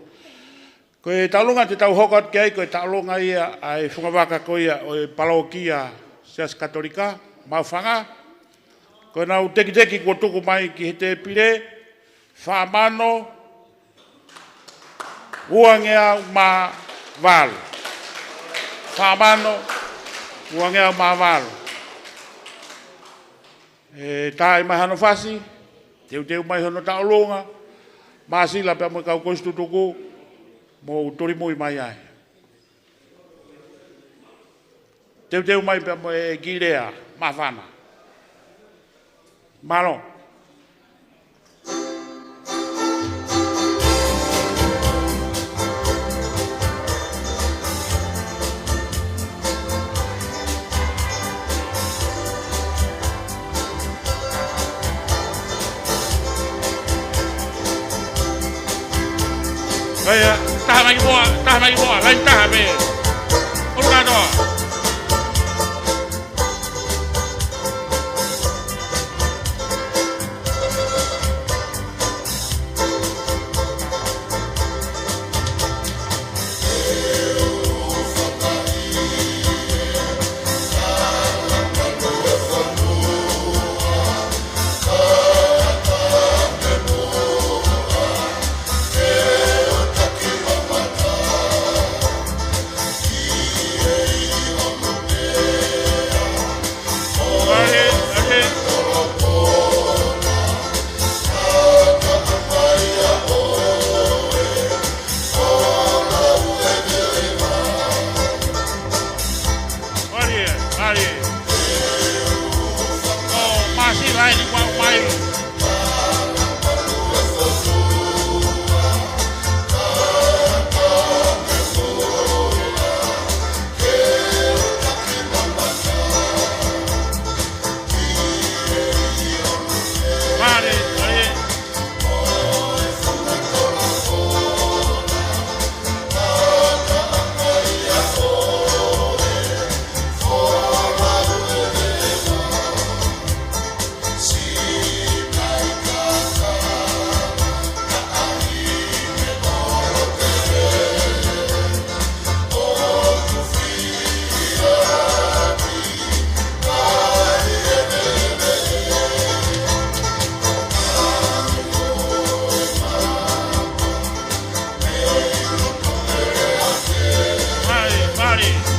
Ko e taʻolunga te tau hoko atu ki ai, ko e taʻolunga ia ʻa e fungavaka ko ia ʻo e palōkia Siasi Katolika Maʻufanga. Ko ʻenau tekiteki kuo tuku mai ki he tēpile, fā mano uangeau mā valu. Fā mano uangeau mā valu. ʻE tā mai hano fasi, teuteu mai hono taʻolunga, māsila pea mo e kau kolisi tutuku, mou tulimui mai ai. Teuteu mai pea mo e kilea, māfana. Mālō. Kae, taha mai ki muʻa, taha mai ki muʻa, laini taha pē. ʻUlukātoa. Mālie, mālie. ʻO, māsila eni kuo aʻu mai. Mālie, mālie. Mālie, mālie.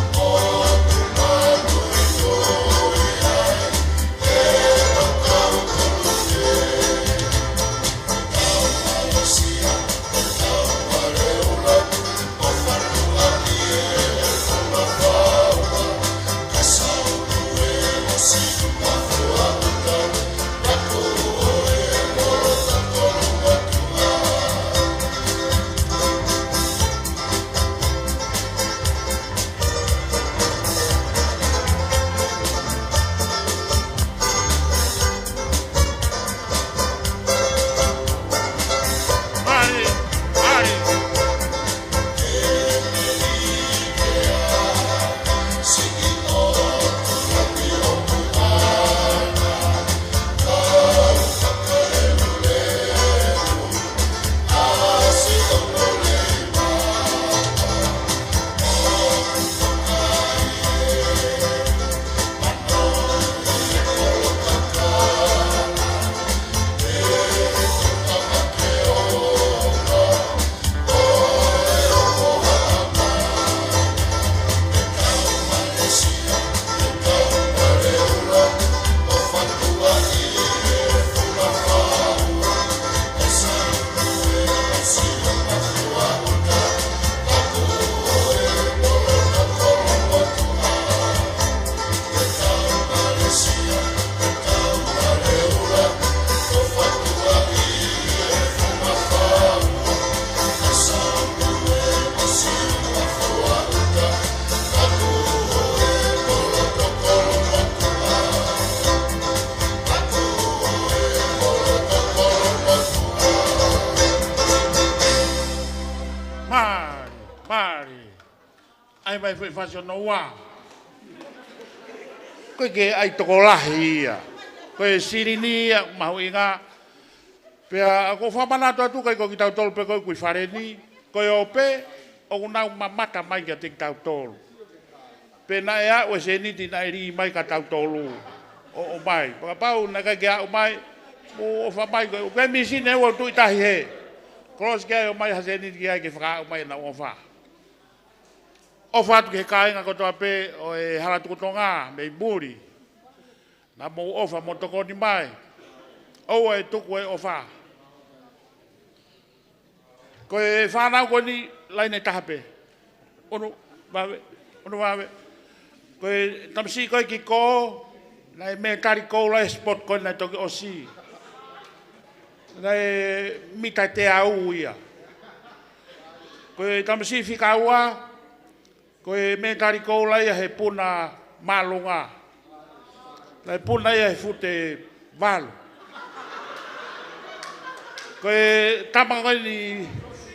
ʻAi mai foʻi fasi hono ua. Ko e ke ʻai tokolahi ia. Ko e silini ia mahuʻinga. Pea ʻoku ou fakamanatu atu ʻikai ko kitautolu pē ko ē ʻoku ʻi fale ni. Ko e ʻope, ʻoku nau mamata mai kiate kitautolu. Pea naʻe aʻu e sēniti naʻe lī mai kia tautolu. ʻO, ʻomai. Fakapapau naʻe ʻikai ke aʻu mai. Mou ʻofa mai ko e, ko e mīsini ʻe ua tuʻu ʻi tahi hē. Kolosi ki ai ʻomai ha sēniti ki ai ke fakaaʻu mai ʻenau ʻofa. ʻOfa atu ki he kāinga kotoa pē ʻo e Hala Tuʻu Tonga mei muli. Naʻa mou ʻofa mo tokoni mai. ʻOua ʻe tuku e ʻofa. Ko e fānau ko eni laine taha pē. ʻUnu vave, ʻunu vave. Ko e tamasiʻi ko ē ki kō, naʻe mētali koula he sipoti ko ē naʻe toki ʻosi. Naʻe mita teau ia. Ko e tamasiʻi fika ua, ko e mētali koula ia he puna māʻolunga. Naʻe puna ia he fute valu. Ko e tama ko eni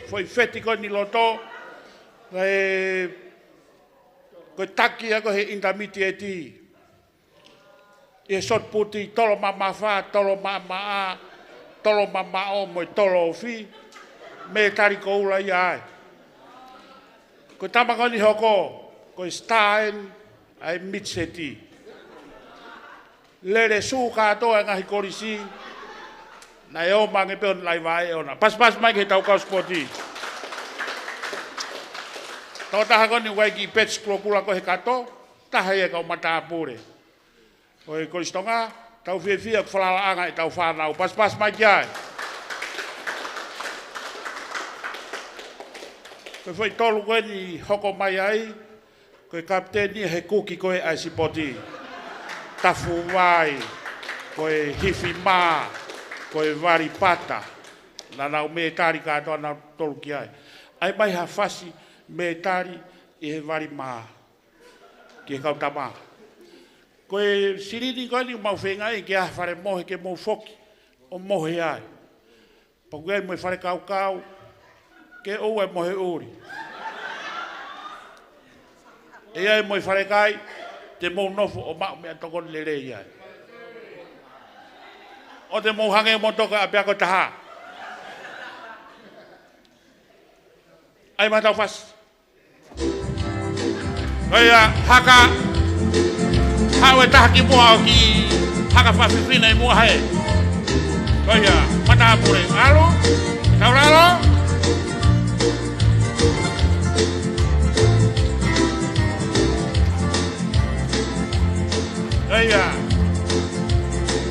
foʻi feti ko eni loto, naʻe ko e taki ia ko ē he intermediate. ʻI he shot put, tolo mamafa, tolo mamaʻa, tolo mamaʻo mo e tolo ofi, mētali koula ia ai. Ko e tama ko eni hoko, ko e star eni ʻa e mid-set. Lele sū kātoa e ngaahi kolisi, naʻe ō mai ange pē ʻo ne laiva ʻe ʻona. Pasipasi mai ki he tau kau sipoti. Tokotaha ko eni ʻoku ʻi ai e kiʻi patch kulokula ko ē he kato, taha ia e kau matāpule ʻo e Kolisi Tonga, tau fiefia ʻoku falalaʻanga ʻetau fānau. Pasipasi mai ki ai. Ko e foʻi tolu ko eni hoko mai ai, ko e kapiteni he kuki ko ē ʻa e sipoti. Tafuvai, ko e hifimā, ko e valipata. Naʻa nau mētali kātoa nautolu ki ai. ʻAi mai ha fasi mētali ʻi he valimā ki he kau tama. Ko e silini ko eni ʻoku mau feingaʻi ke ʻai ha fale mohe ke mou foki ʻo mohe ai. Pea ʻoku ʻi ai mo e fale kaukau, ke ʻoua ʻe mohe ʻuli. ʻE ʻi ai mo e fale kai, te mou nofo ʻo maʻu meʻatokoni lelei ai. ʻOua te mou hangē mo toka ʻapiako taha. ʻAi mai ʻetau fasi. Ko ia, haka. Haʻu e taha ki muʻa ʻo kiʻi haka fakafefine ʻi muʻa hē. Ko ia, matāpule, ʻalu, taulalo. Ko ia.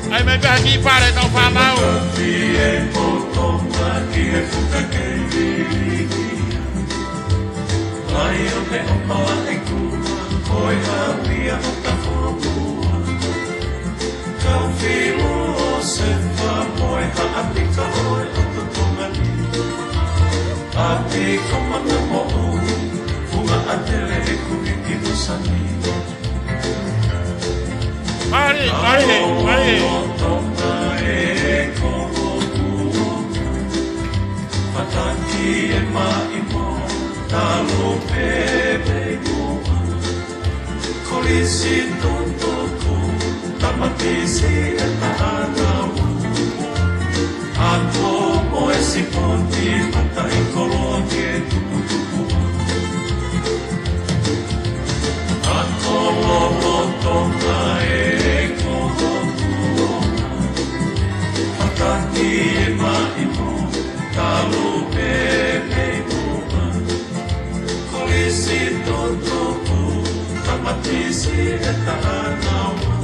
ʻAi mai pē ha kiʻi pale ʻetau fānau. Fie poto mai ki he fuka kei vili. Mai ʻo ne ʻo pala e kua, ko e hau ia ʻo ka fōpua. Kau filo ʻo se fa mo e haʻapika ʻo e ʻoto Tonga ni. ʻApiko mana moʻui, funga ʻatele e kuki ki Musani. Mali, mali, mali. Fataki e maʻi mo talu pē pei muʻa. Kolisi tutuku, tamatisi e taha naua. Ako mo e sipoti, mataʻi koloa ke tuputupu. Ako lolotonga e kohoku. Pataki e maʻi mo talu pē pei muʻa. Kolisi tutuku, tamatisi e taha naua.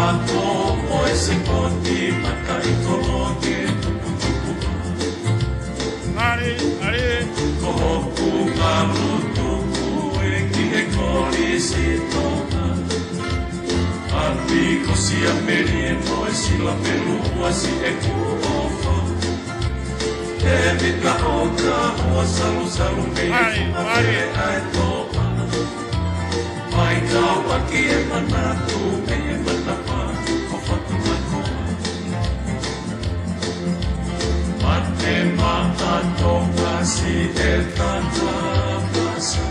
Ako mo e sipoti, mataʻi koloa ke tuputupu. Mali, mali. Ko hoku ngalu tuku ē ki he Kolisi Tonga. ʻApiko Siameli e mo e sila pelu ua si e kuofa. E mita o ka hoa salusalu mei he fale ʻa e toa. Mai kau ʻaki e manatu mei he matapā ʻo Fatumakoa. Mate maʻa Tonga si e tata pasa.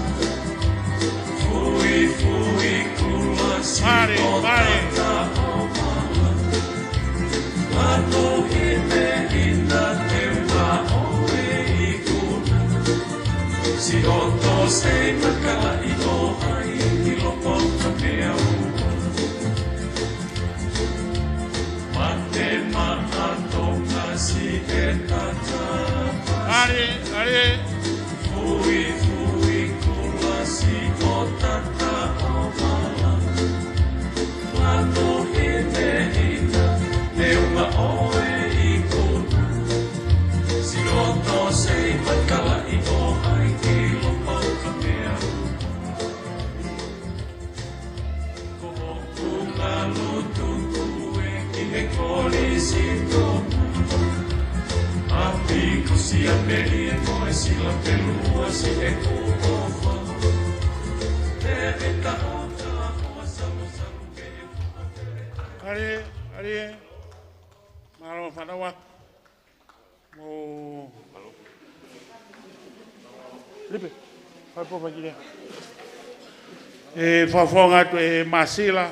Fuifui kula si o tata o mala. Matu hinehina te ua o e ikuna. Si o to sei makala i o ai i lopo ka mea ua. Mate maʻa Tonga si e tata. Ari, ari. Fuifui kula si o tata o mala. Matu hinehina te ua o e ikuna. Si o to sei makala i o ai i lopo ka mea ua. Ari, ari, mālō fanawa. Mo Lipe, fai pō fai ki lea. ʻE fakafofonga atu ʻe Māsila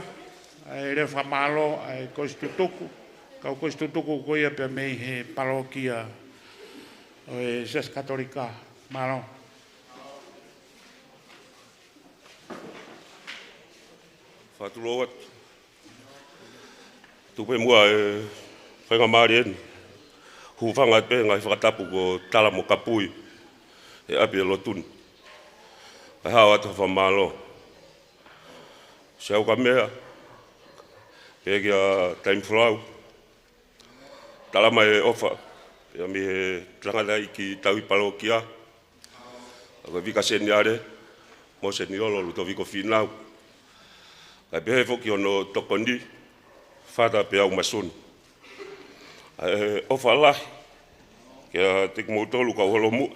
ʻa e lea fakamālō ʻa e kolisi tutuku, kau kolisi tutuku ko ia pea mei he palōkia ʻo e Siasi Katolika. Mālō. Fakatulou atu. Tuku pē muʻa e faingamālie ni. Hūfanga pē ngaahi fakatapu kuo tala mo kapui ʻe ʻapi e lotu ni. Kae hao atu ha fakamālō. Siaokamea, pea kia Taimi Folau. Tala mai e ʻofa, pea mei he tangataʻeiki tauhi palōkia, ʻa ko Vika Seniale, mo Seniolo Lutoviko Fīnau. Kae pehē foki hono tokoni, Fata Peau Masuni. ʻA e ʻofa lahi, kiate kimoutolu kau holomuʻa.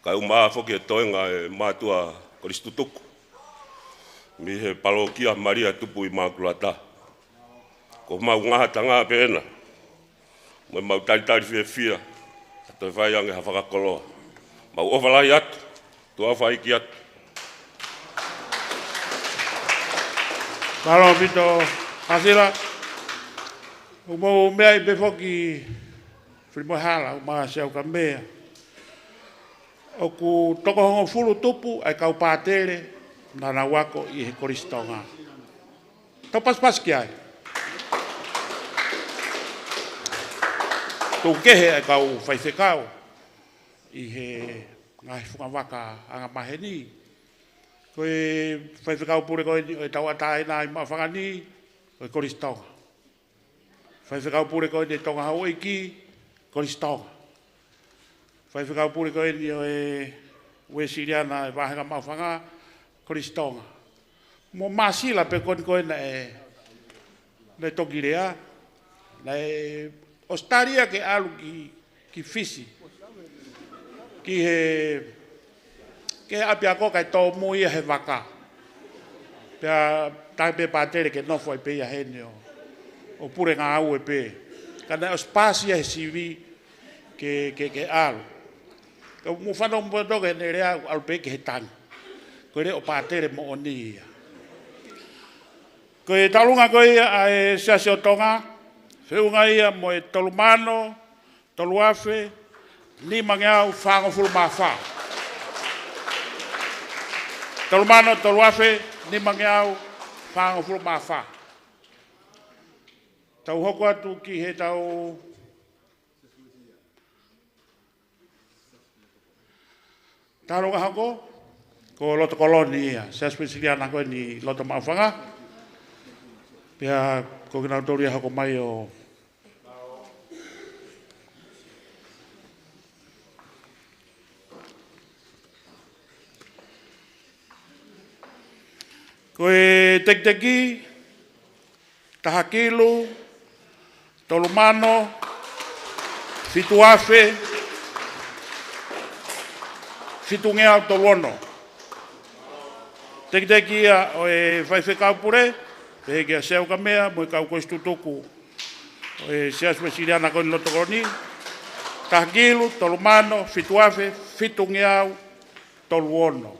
Kae ʻumaʻā foki e toenga e mātuʻa kolisi tutuku mei he palōkia Malia Tupu ʻImakulata. Ko homau ngaahi tangata pē ena, mo ʻemau talitali fiefia, ʻa toe fai ange ha fakakoloa. Mau ʻofa lahi atu, tuʻa fai ki atu. Mālō ʻaupito, Māsila. ʻOku mou meaʻi pē foki Filimoehala, ʻumaʻā Siaokamea. ʻOku toko hongofulu tupu ʻa e kau pātele naʻa nau ako ʻi he Kolisi Tonga. Tau pasipasi ki ai. Tuku kehe ʻa e kau faifekau ʻi he ngaahi fungavaka angamaheni. Ko e faifekau pule ko eni ʻo e tauʻatāina ʻi Maʻufanga ni, ko e Kolisi Tonga. Faifekau pule ko eni ʻo e Tonga Houʻeiki, Kolisi Tonga. Faifekau pule ko eni ʻo e Uēsiliana ʻi he vāhenga Maʻufanga, Kolisi Tonga. Mo Māsila pē ko eni ko ē naʻe, naʻe toki lea, naʻe ʻOsitalia ke ʻalu ki, ki Fisi. Ki he, ki he ʻapiako kae tōmui ia he vaka. Pea taʻe pē pātele ke nofo ai pē ia heni ʻo, ʻo pule ngāue pē. Ka naʻe ʻosi pasi ia he sivi ke, ke, ke ʻalu. Ka mou fanongo mo poto ke ne lea ʻalu pē ki he tangi. Ko e leʻo pātele moʻoni ia. Ko e taʻolunga ko ia ʻa e Siasi ʻo Tonga, feʻunga ia mo e tolu mano, tolu afe, nimangeau fāngofulu mā fā. Tolu mano, tolu afe, nimangeau fāngofulu mā fā. Tau hoko atu ki he tau taʻolunga hoko, ko Loto Koloni ia, Siasi Uēsiliana ko eni Loto Maʻufanga. Pea ko kinautolu ia hoko mai ʻo ko e tekiteki, taha kilu, tolu mano, fitu afe, fitungeau tolu ono. Tekiteki ia ʻo e faifekau pule, pehē kia Siaokamea mo e kau kolisi tutuku ʻo e Siasi Uēsiliana ko eni Loto Koloni, taha kilu, tolu mano, fitu afe, fitungeau tolu ono.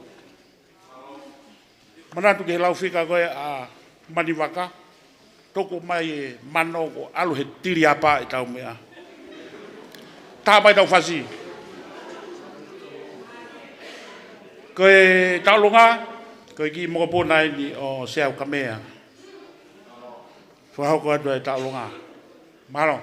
Manatu ki he lau fika ko ē ʻa Manivaka, tuku mai e mano ko ʻalu he tiliapa ʻetau meʻa. Tā mai tau fasi. Ko e taʻolunga, ko e kiʻi mokopuna eni ʻo Siaokamea. Fakahoko atu e taʻolunga. Mālō.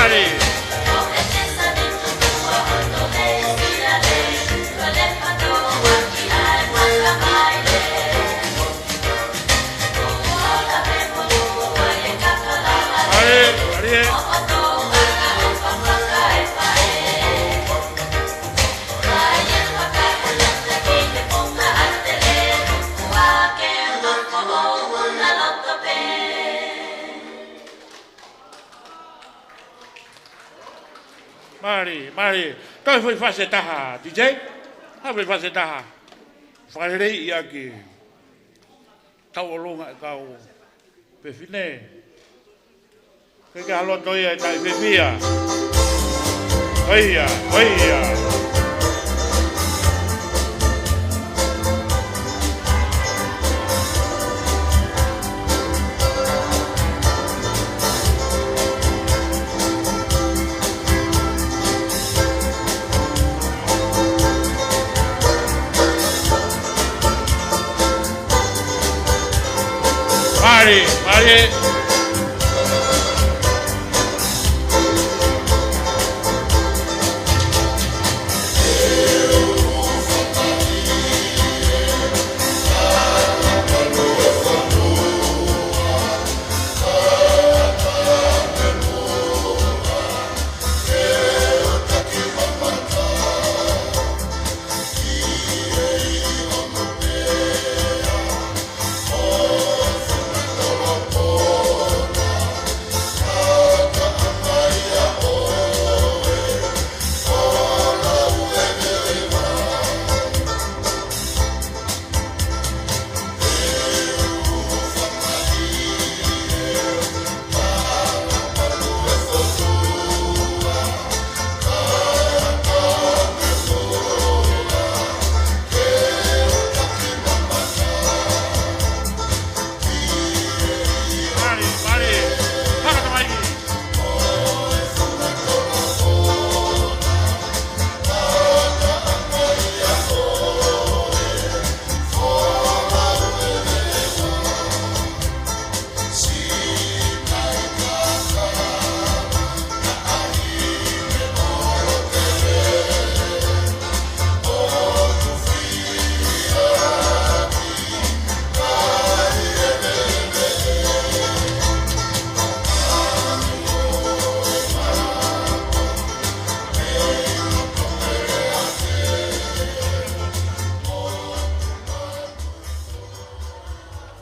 Mālie. Mālie, mālie. Mālie, mālie. Toe foʻi fasi ʻe taha, D J. Ha foʻi fasi ʻe taha. Fakaleleiʻi ʻaki tauʻolunga e kau fefine. Ke ke ʻalu atu ia ʻi he taʻu fiefia. ʻOia, ʻoia. Mālie, mālie.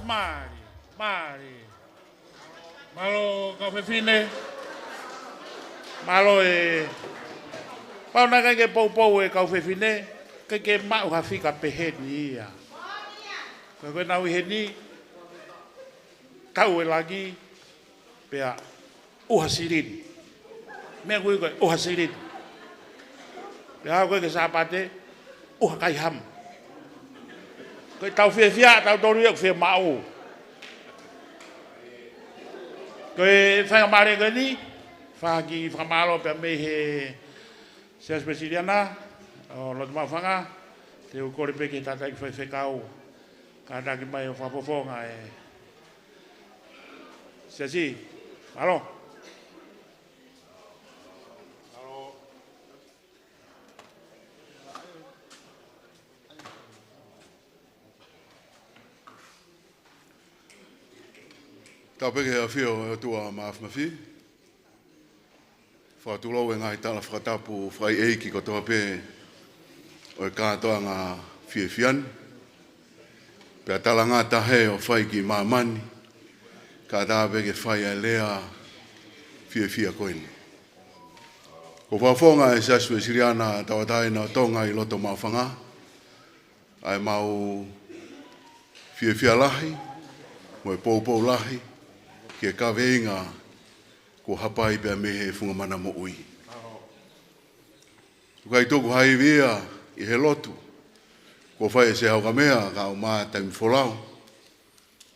Mālie, mālie. Mālō kau fefine. Mālō e. Pau naʻe ʻikai ke poupou e kau fefine, ʻikai ke maʻu ha fika pehē ni ia. Ka ko ʻenau ʻi heni, tau e langi, pea ʻuha silini. Meʻa kui ko e ʻuha silini. Pea ko e ke Sāpate, ʻuha kai hamu. Ko e tau fiefia, tau tolu ia ʻoku fiemaʻu. Ko e faingamālie ko eni, fai ha kiʻi fakamālō pea mei he Siasi Uēsiliana ʻo Lotomaʻufanga, te u kole pē ki he tangataʻeiki faifekau, kātaki mai ʻo fakafofonga e Siasi, mālō. Tau pē ki he ʻafio ʻo e ʻOtua Māfimafi. Fakatulou e ngaahi tala fakatapu fakaʻeiʻeiki kotoa pē ʻo e kātoanga fiefia ni. Pea talangata he ʻo fai ki māmani, kātaki pē ke fai ʻa e lea fiefia ko eni. Ko e fakafofonga e Siasi Uēsiliana Tauʻatāina ʻo Tonga ʻi Lotomaʻufanga, ʻa e mau fiefia lahi, mo e poupou lahi, ki he kaveinga kuo hapai pea mei he funga mana moʻui. ʻOku ʻikai tuku ha ivi ia ʻi he lotu kuo fai ʻe Sēhau Kamea kae ʻumaʻā Taimi Folau.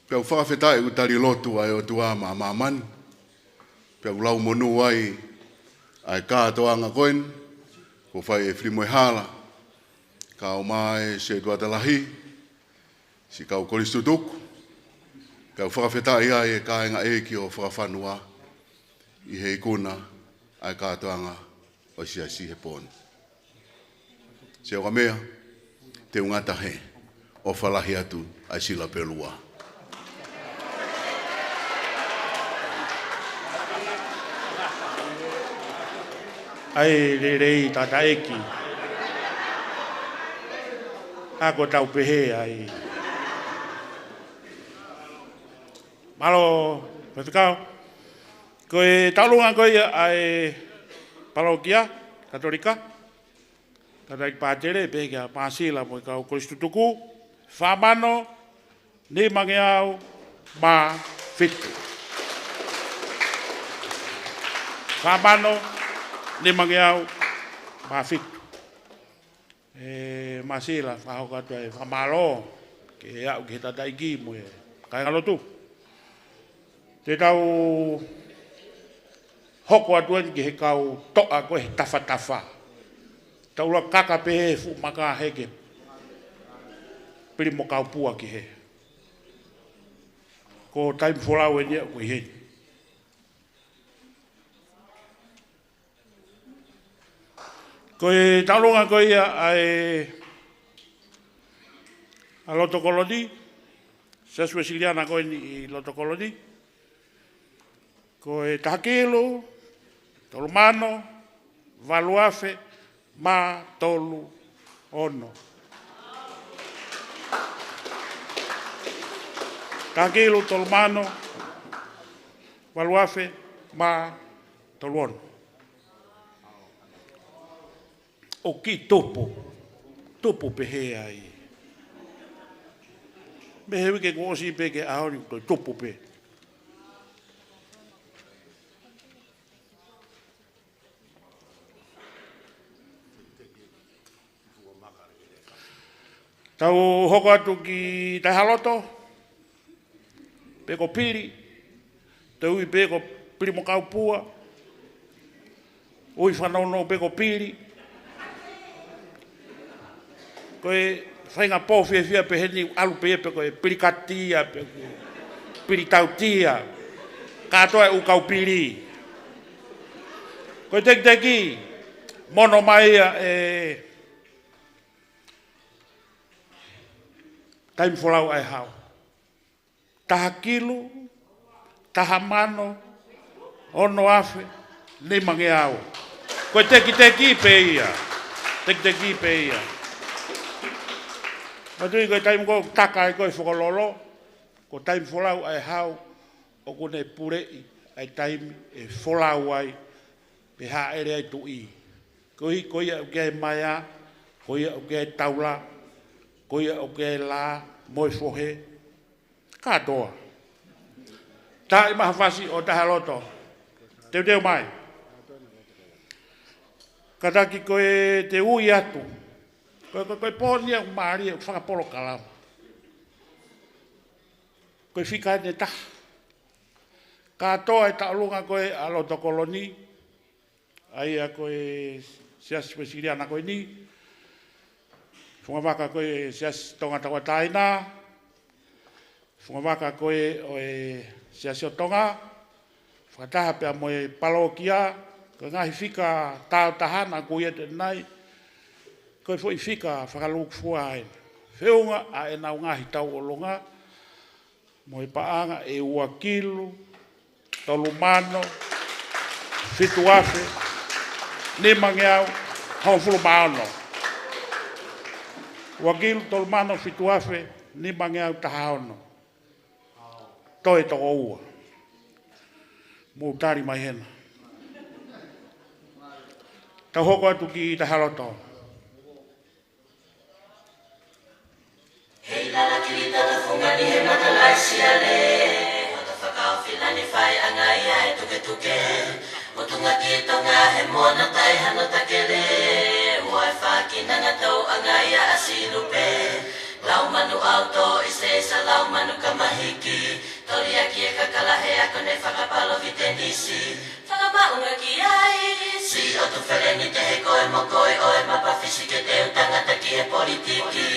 Pea ʻoku fakafetaʻi ʻoku tali lotu ʻa e ʻOtua maʻa māmani. Pea ʻoku lau monū ai ʻa e kātoanga ko eni kuo fai ʻe Filimoehala kae ʻumaʻā e Setuata Lahi, siʻi kau kolisi tutuku. Pea ʻoku fakafetaʻi ai e kāinga ʻeiki ʻo Fakafanua ʻi he ikuna ʻa e kātoanga ʻo e siasi he pō ni. Sio ka meʻa, te u ngata hē ʻo fakalahi atu ʻa e sila pē ʻe ua. ʻA e lelei tataʻeki. ʻA ko tau pehē ai. Mālō, Faifekau. Ko e tauʻolunga ko ia ʻa e Palokia Katolika, Katolika Pātele, pehē kia Māsila mo e kau kolisi tutuku, fā mano, nimangeau mā fitu. Fā mano, nimangeau mā fitu. ʻE Māsila, fakahoko atu ʻa e fakamālō, ke aʻu ki he tataʻeki mo e kāingalotu. Te tau hoko atu eni ki he kau toʻa ko ē he tafatafa. Tau ʻuluaki kaka pē he fuʻu maka hē ke pili mo kau pua ki hē. Ko e taimi folau eni ia ko ē hē. Ko e tauʻolunga ko ia ʻa e, ʻa Loto Koloni, Siasi Uesiliana ko eni ʻi Loto Koloni. Ko e taha kilu, tolu mano, valu afe, mā tolu ono. Taha kilu, tolu mano, valu afe, mā tolu ono. ʻOku kiʻi tupu, tupu pehē ai. Mei he uike kuo ʻosi pē ki he ʻaho ni ko e tupu pē. Tau hoko atu ki Taihaloto, pe ko Pili, te u ui pē ko Pili mo kau pua, ui fanongo pē ko Pili. Ko e faʻahinga pō fiefia pē heni ʻalu pē pe ko e Pili Katia, pe ko e Pili Tautia. Kātoa e ʻū kau Pili. Ko e tekiteki, mono mai ia ʻe taimi folau ʻa e hau. Taha kilu, taha mano, ono afe, nimangeau. Ko e tekiteki pē ia. Tekiteki pē ia. Mātuʻi ko e taimi ko ē ʻoku taka ai ko ē Fokololo, ko e taimi folau ʻa e hau, ʻoku ne puleʻi ʻa e taimi ʻe folau ai, pe haʻele ai tuʻi. Koeʻuhi ko ia ʻoku ʻi ai e maea, ko ia ʻoku ʻi ai e taula, ko ia ʻoku ʻi ai e lā, mo e fohe, kātoa. Taaʻi Mahafasi ʻo Taihaloto. Teuteu mai. Kātaki ko e te u ui atu. Ko e, ko e, ko e pō ni ʻoku mālie, ʻoku fakapolokalama. Ko e fika ʻe taha. Kātoa e tauʻolunga ko ē ʻa Loto Koloni, ʻa ia ko e Siasi Uesiliana ko eni, fungavaka ko ē Siasi Tonga Tauʻatāina, fungavaka ko ē ʻo e Siasi ʻo Tonga, fakataha pea mo e palokia, ko e ngaahi fika tāutaha naʻa ku ui atu ʻanenai, ko e foʻi fika fakalūkufua ʻeni. Feʻunga ʻa ʻenau ngaahi tauʻolunga, mo e paʻanga ʻe ua kilu, tolu mano, fitu afe, nimangeau, hongofulu mā ono. Ua kilu, tolu mano, fitu afe, nimangeau, taha ono. Toe toko ua. Mou tali mai hena. Tau hoko atu ki Taihaloto. Hei lala kili tata fungani he mata lai siale. Hoto fakaofilani fai anga ia e tuketuke. Motunga ki Tonga he moana tai hano takele. Ua e fākina ngatau anga ia ʻa Silupe. Lau manu auto i se sa lau manu kamahiki. Toliaki e kakala he ako ne fakapalo vitenisi. Fakamaʻunga ki ai. Si o tu feleni te he koe mo koe ʻo e mapa fisi ke te u tangata ki he politiki.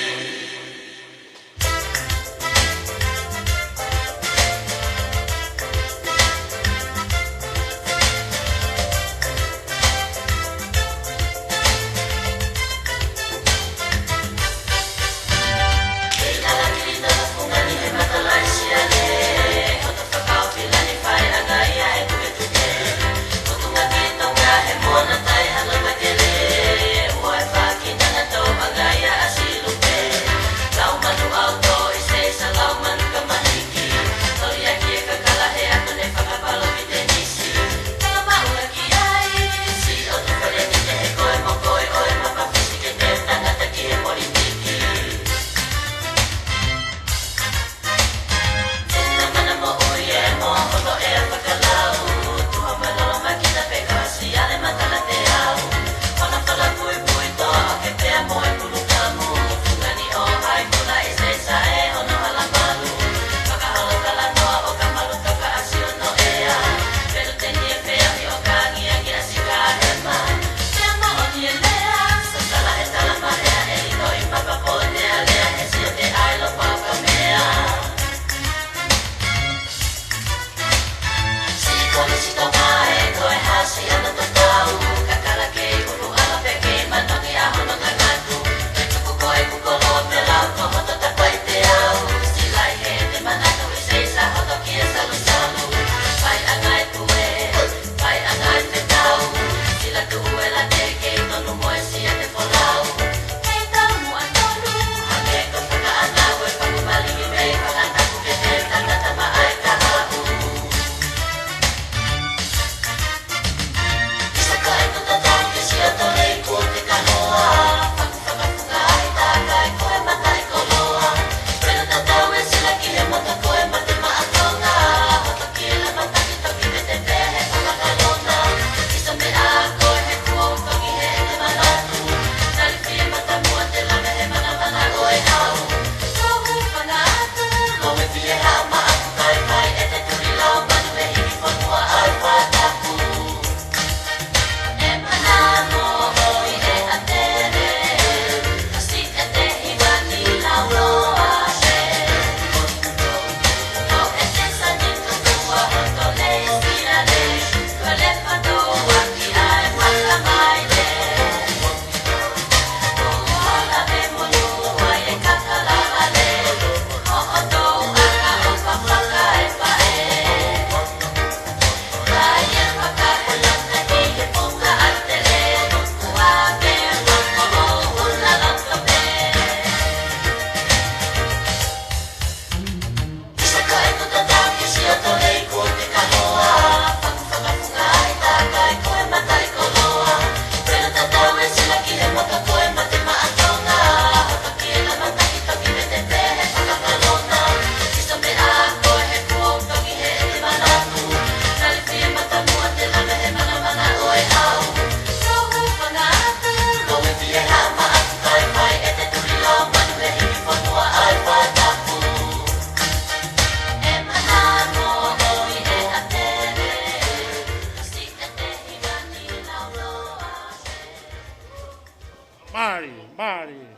Mālie, mālie.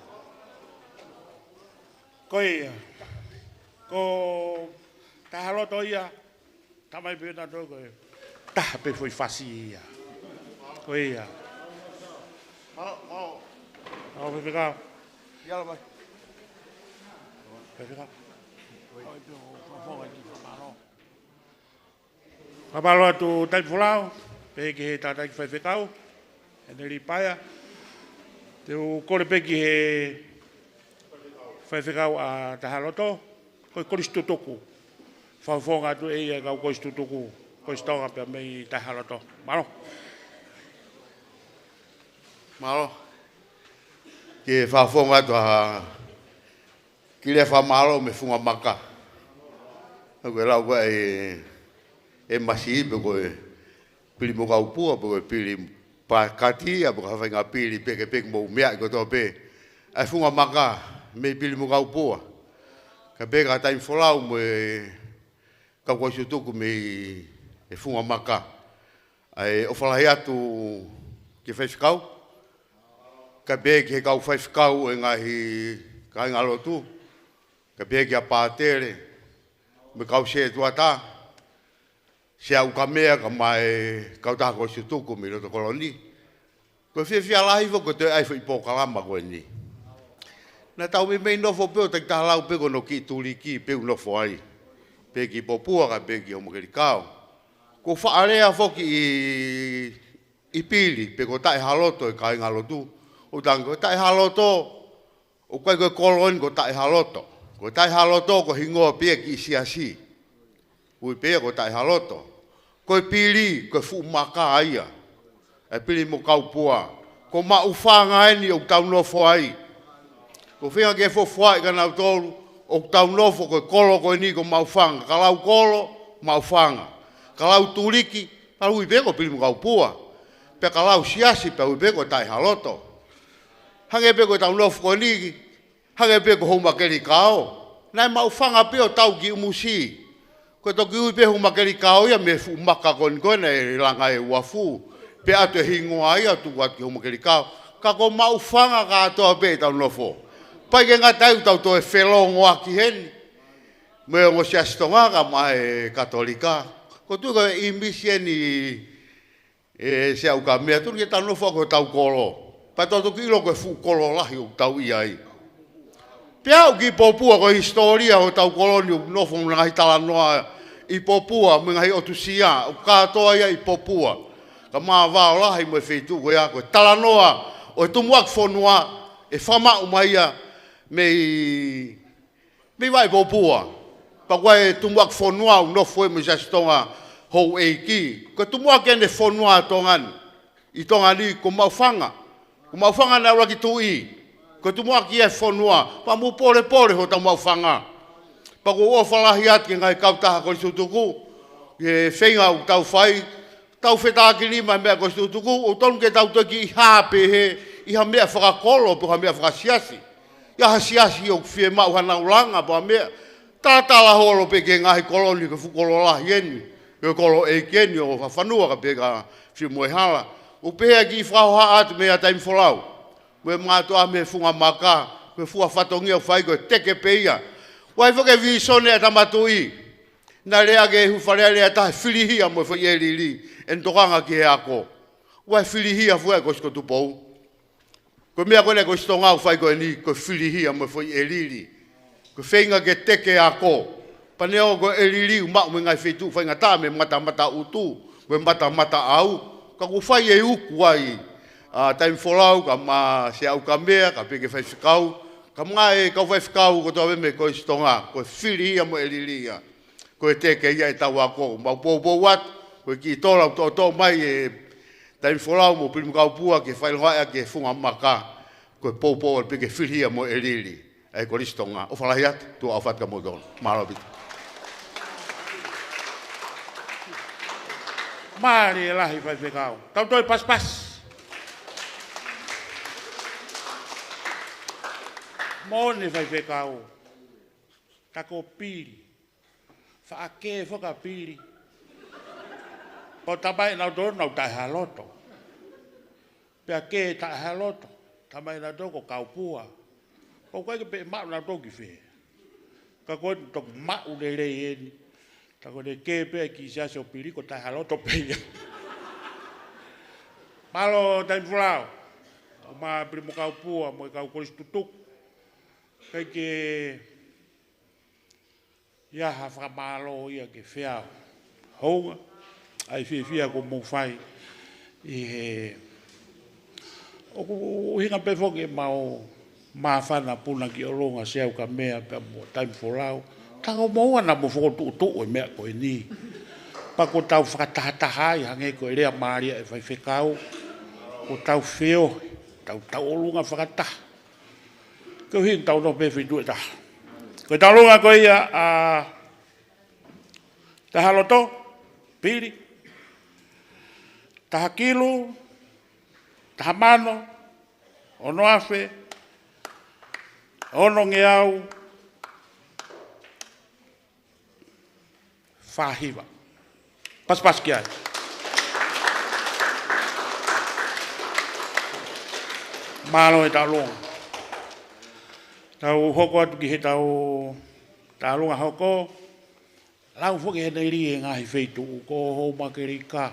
Ko ia. Ko Taʻehaloto ia, tamai pē nautolu ko e taha pē foʻi fasi ia. Ko ia. Mālō, mālō. Mālō, Faifekau. Ia, mālō mai. Faifekau. Mālō. Fakamālō atu Taimi Folau, pehē ki he tangataʻeiki faifekau, Heneli Paea. Te u kole pē ki he faifekau ʻa Taʻehaloto, ko e kolisi tutuku. Fakafofonga atu ʻe ia e kau kolisi tutuku, Kolisi Tonga pea mei Taʻehaloto. Mālō. Mālō. Ke fakafofonga atu ha kiʻi lea fakamālō mei he funga maka. Naʻa ku lau ko e, e masi pe ko e pili mo kaupua, pe ko e pili pakati, pe ko ha faʻahinga pili pē ke pē ke mou meaʻi kotoa pē. ʻA e funga maka, mei pili mo kaupua. Kae pehē kia Taimi Folau mo e kau kolisi tutuku mei he funga maka. ʻA e ʻofa lahi atu ki he faifekau, kae pehē ki he kau faifekau ʻo e ngaahi kāingalotu, kae pehē kia Pātele, mo e kau sētuata, Sea ʻUkamea kae ʻumaʻā e kautaha kolisi tutuku mei loto kolo ni. Ko e fiefia lahi foki ko e toe ʻai foʻi polokalama ko eni. Naʻa tau meimei nofo pē ʻo takitaha lau pē ko hono kiʻi tuliki pē ʻoku nofo ai. Pē ki Popua kae pē ki Houmakelikao. Ko e fakalea foki ʻi, ʻi pili, pe ko Taʻehaloto e kāingalotu. ʻOku tangi ko Taʻehaloto, ʻoku ʻikai ko e kolo eni ko Taʻehaloto. Ko Taʻehaloto ko e hingoa pē ia e kiʻi siasi. Ui pē ia ko Taʻehaloto. Ko e pili, ko e fuʻu maka ia. ʻA e pili mo kaupua. Ko Maʻufanga eni ʻoku tau nofo ai. Ko e feinga ke fuofua ʻi kinautolu, ʻoku tau nofo ko e kolo ko eni ko Maʻufanga. Ka lau kolo, Maʻufanga. Ka lau tuliki, ka ui pē ko pili mo kaupua. Pea ka lau siasi, pea ui pē ko Taʻehaloto. Hangē pē ko ʻetau nofo ko eni, hangē pē ko Houmakelikao. Naʻe Maʻufanga pē ʻo tau ki ʻUmusi. Ko e toki ui pē Houmakelikao ia mei he fuʻu maka ko eni ko ē naʻe langa e uafu. Pea ʻoatu e hingoa ia ʻo tuku atu ki Houmakelikao. Ka ko Maʻufanga kātoa pē ʻetau nofo. ʻIkai ke ngata ai ʻoku tau toe felongoaki heni. Mo e ongo siasi Tonga kae ʻumaʻā e Katolika. Ko e tuʻu ko e ʻīmisi eni ʻe Sea ʻUkamea, tonu ke tau nofo ko hotau kolo. Pea tau toki ʻilo ko e fuʻu kolo lahi ʻoku tau ʻi ai. Pea aʻu ki Popua ko e hisitōlia hotau kolo ni ʻoku nofo mo e ngaahi talanoa ʻi Popua, mo e ngaahi ʻotusia, ʻoku kātoa ia ʻi Popua. Kae ʻumaʻā Vaolahi mo e feituʻu ko ia ko e talanoa ʻo e tumuʻaki fonua ʻe fakamaʻu mai ia mei mei Vaʻe Popua. Pea ko e tumuʻaki fonua ʻoku nofo ai mo e siasi Tonga houʻeiki. Ko e tumuʻaki eni e fonua Tonga ni. ʻI Tonga ni ko Maʻufanga. Ko Maʻufanga naʻe ʻuluaki tuʻi. Ko e tumuʻaki ia e fonua. Pea mou polepole hotau Maʻufanga. Pea ʻoku ou ʻofa lahi atu ki he ngaahi kautaha kolisi tutuku. Ki he feinga ʻoku tau fai. Tau fetakinima e meʻa kolisi tutuku, ʻoku tonu ke tau toe kiʻi hā pehē, ʻi ha meʻa fakakolo, pe ha meʻa fakasiasi. ʻI ai ha siasi ʻoku fiemaʻu haʻanau langa, pe ha meʻa. Talatala holo pē ki he ngaahi kolo ni, ko e fuʻu kolo lahi eni, ko e kolo ʻeiki eni ʻo Fafanua kae pehē kia Fiumoehala. ʻOku pehē ʻa e kiʻi fakahohaʻa atu meia Taimi Folau. Mo e mātuʻa mei he funga maka, ko e fua fatongia ʻoku fai ko e teke pē ia. ʻOku ʻi ai foki e vīsone ʻa e Tama Tuʻi. Naʻe lea ki he ʻū Fale Alea ʻe taha, filihia mo e foʻi ʻelili, ʻene tokanga ki he ako. ʻOku ʻi ai e filihia foki ʻa e Kolisi ko Tupou. Ko e meʻa ko eni ʻa e Kolisi Tonga ʻoku fai ko eni, ko e filihia mo e foʻi ʻelili. Ko e feinga ke teke ako. Pea neongo ko e ʻelili ʻoku maʻu mei he ngaahi feituʻu faingataʻa mei he matamata ʻutu, mei he matamata ʻau. Ka ʻoku fai e uku ai, ʻa Taimi Folau, kae ʻumaʻā Sea ʻUkamea, kae pehē ki he faifekau. Kae ʻumaʻā e kau faifekau kotoa pē mei he Kolisi Tonga, ko e filihia mo e ʻelili ia. Ko e teke ia ʻetau ako, mau poupou atu, ko e kiʻi tola ʻoku toʻotoʻo mai ʻe Taimi Folau mo Pili mo Kaupua ke fai longoaʻa ki he funga maka, ko e poupou atu pē ke filihia mo e ʻelili ʻa e Kolisi Tonga. ʻOfa lahi atu, tuʻa ʻofa atu kia moutolu. Mālō ʻaupito. Mālie lahi faifekau. Tau toe pasipasi. Moʻoni faifekau. Ka ko Pili. Faʻa kē foki ʻa Pili. Ko e tamai ʻanautolu naʻa nau Taʻehaloto. Pea kē Taʻehaloto. Tamai nautolu ko Kaupua. Ko ʻikai ke pehē maʻu nautolu ki fē. Ka ko e toki maʻu lelei eni. Ka ko e kē pē ki he siasi ʻo Pili ko e taʻe halo to pē ia. Mālō Taimi Folau. ʻO ma Pili mo Kaupua mo e kau kolisi tutuku. ʻIkai ke ʻi ai ha fakamālō ia ke feau. Hounga, ʻa e fiefia kuo mou fai ʻi he ʻoku ʻuhinga pē foki ʻemau māfana puna ki ʻolunga Siaukame pea mo Taimi Folau. Ka ko moua naʻa mou fokotuʻutuʻu e meʻa ko eni. Pea ko ʻetau fakatahataha ai hangē ko e lea mālie ʻa e faifekau. Ko ʻetau feohi, tau tauʻolunga fakataha. Koeʻuhi tau nofo pē feituʻu ʻe taha. Ko e tauʻolunga ko ia ʻa Taha Loto, Pili, taha kilu, taha mano, ono afe, onongeau, fāhiva. Pasipasi ki ai. Mālō e tauʻolunga. Tau hoko atu ki he tau tauʻolunga hoko. Lau foki he nei lī e ngaahi feituʻu ko Houmakelika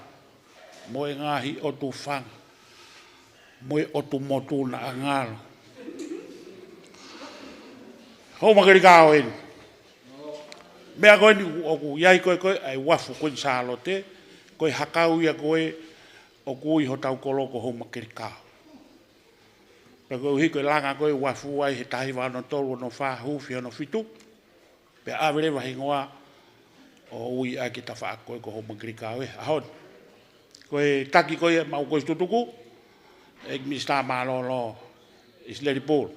mo e ngaahi ʻotu fanga mo e ʻotu motu naʻa ngalo. Houmakelika ʻo eni. Meʻa ko eni ʻoku ʻi ai ko e ko e ʻa e uafu Kuini Sālote, ko e hakau ia ko e ʻoku ui hotau kolo ko Houmakelika. Pea koeʻuhi ko e langa ko e uafu ai he taha hiva ono tolu ono fā huufi ono fitu. Pea ʻave leva hingoa ʻo ui ʻaki e tafaʻaki ko e ko Houmakelika ʻo e ʻaho ni. Ko e taki ko ia ʻemau kolisi tutuku, ʻEiki Minisitā Mālōlō ʻIsileli Pulu.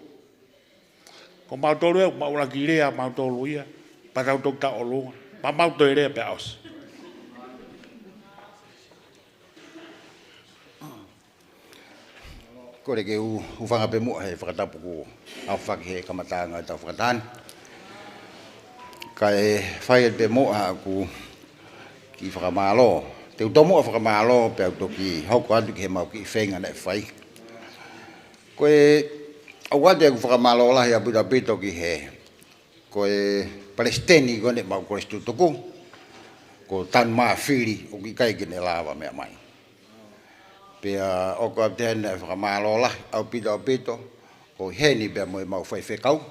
Ko mautolu ē, mau laki lea mautolu ia, pea tau toki tauʻolunga, pea mau toe lea pea ʻosi. Kole ke u, u hūfanga pē muʻa he fakatapu kuo ʻoatu ʻaki he kamataʻanga ʻetau fakataha ni. Kae fai pē muʻa haʻaku kiʻi fakamālō. Te u tomuʻa fakamālō pea u toki hoko atu ki heʻemau kiʻi feinga naʻe fai. Ko e, ʻoatu ʻeku fakamālō lahi ʻaupito ʻaupito ki he, ko e palesiteni ko eni ʻemau kolisi tutuku, ko Tanu Mafili, ʻoku ʻikai ke ne lava meʻa mai. Pea ʻoku ou ʻoatu heni e fakamālō lahi ʻaupito ʻaupito, ko heni pea mo ʻemau faifekau,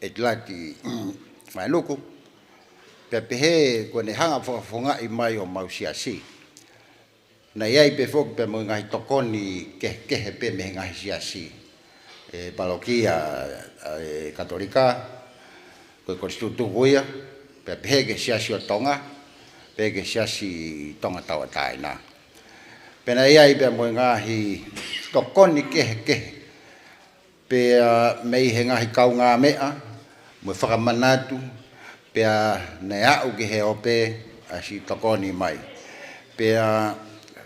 ʻEtilati Maenuku, pea pehē ko ʻene hanga fakafofongaʻi mai ʻo mau siasi. Naʻe ʻi ai pē foki pea mo e ngaahi tokoni kehekehe pē mei he ngaahi siasi. ʻE palokia, ʻa e Katolika, ko e kolisi tutuku ia, pea pehē ki he siasi ʻo Tonga, pehē ki he siasi Tonga Tauʻatāina. Pea naʻe ʻi ai pea mo e ngaahi tokoni kehekehe, pea mei he ngaahi kaungāmeʻa, mo e fakamanatu, pea naʻe aʻu ki he ope ʻa e siʻi tokoni mai. Pea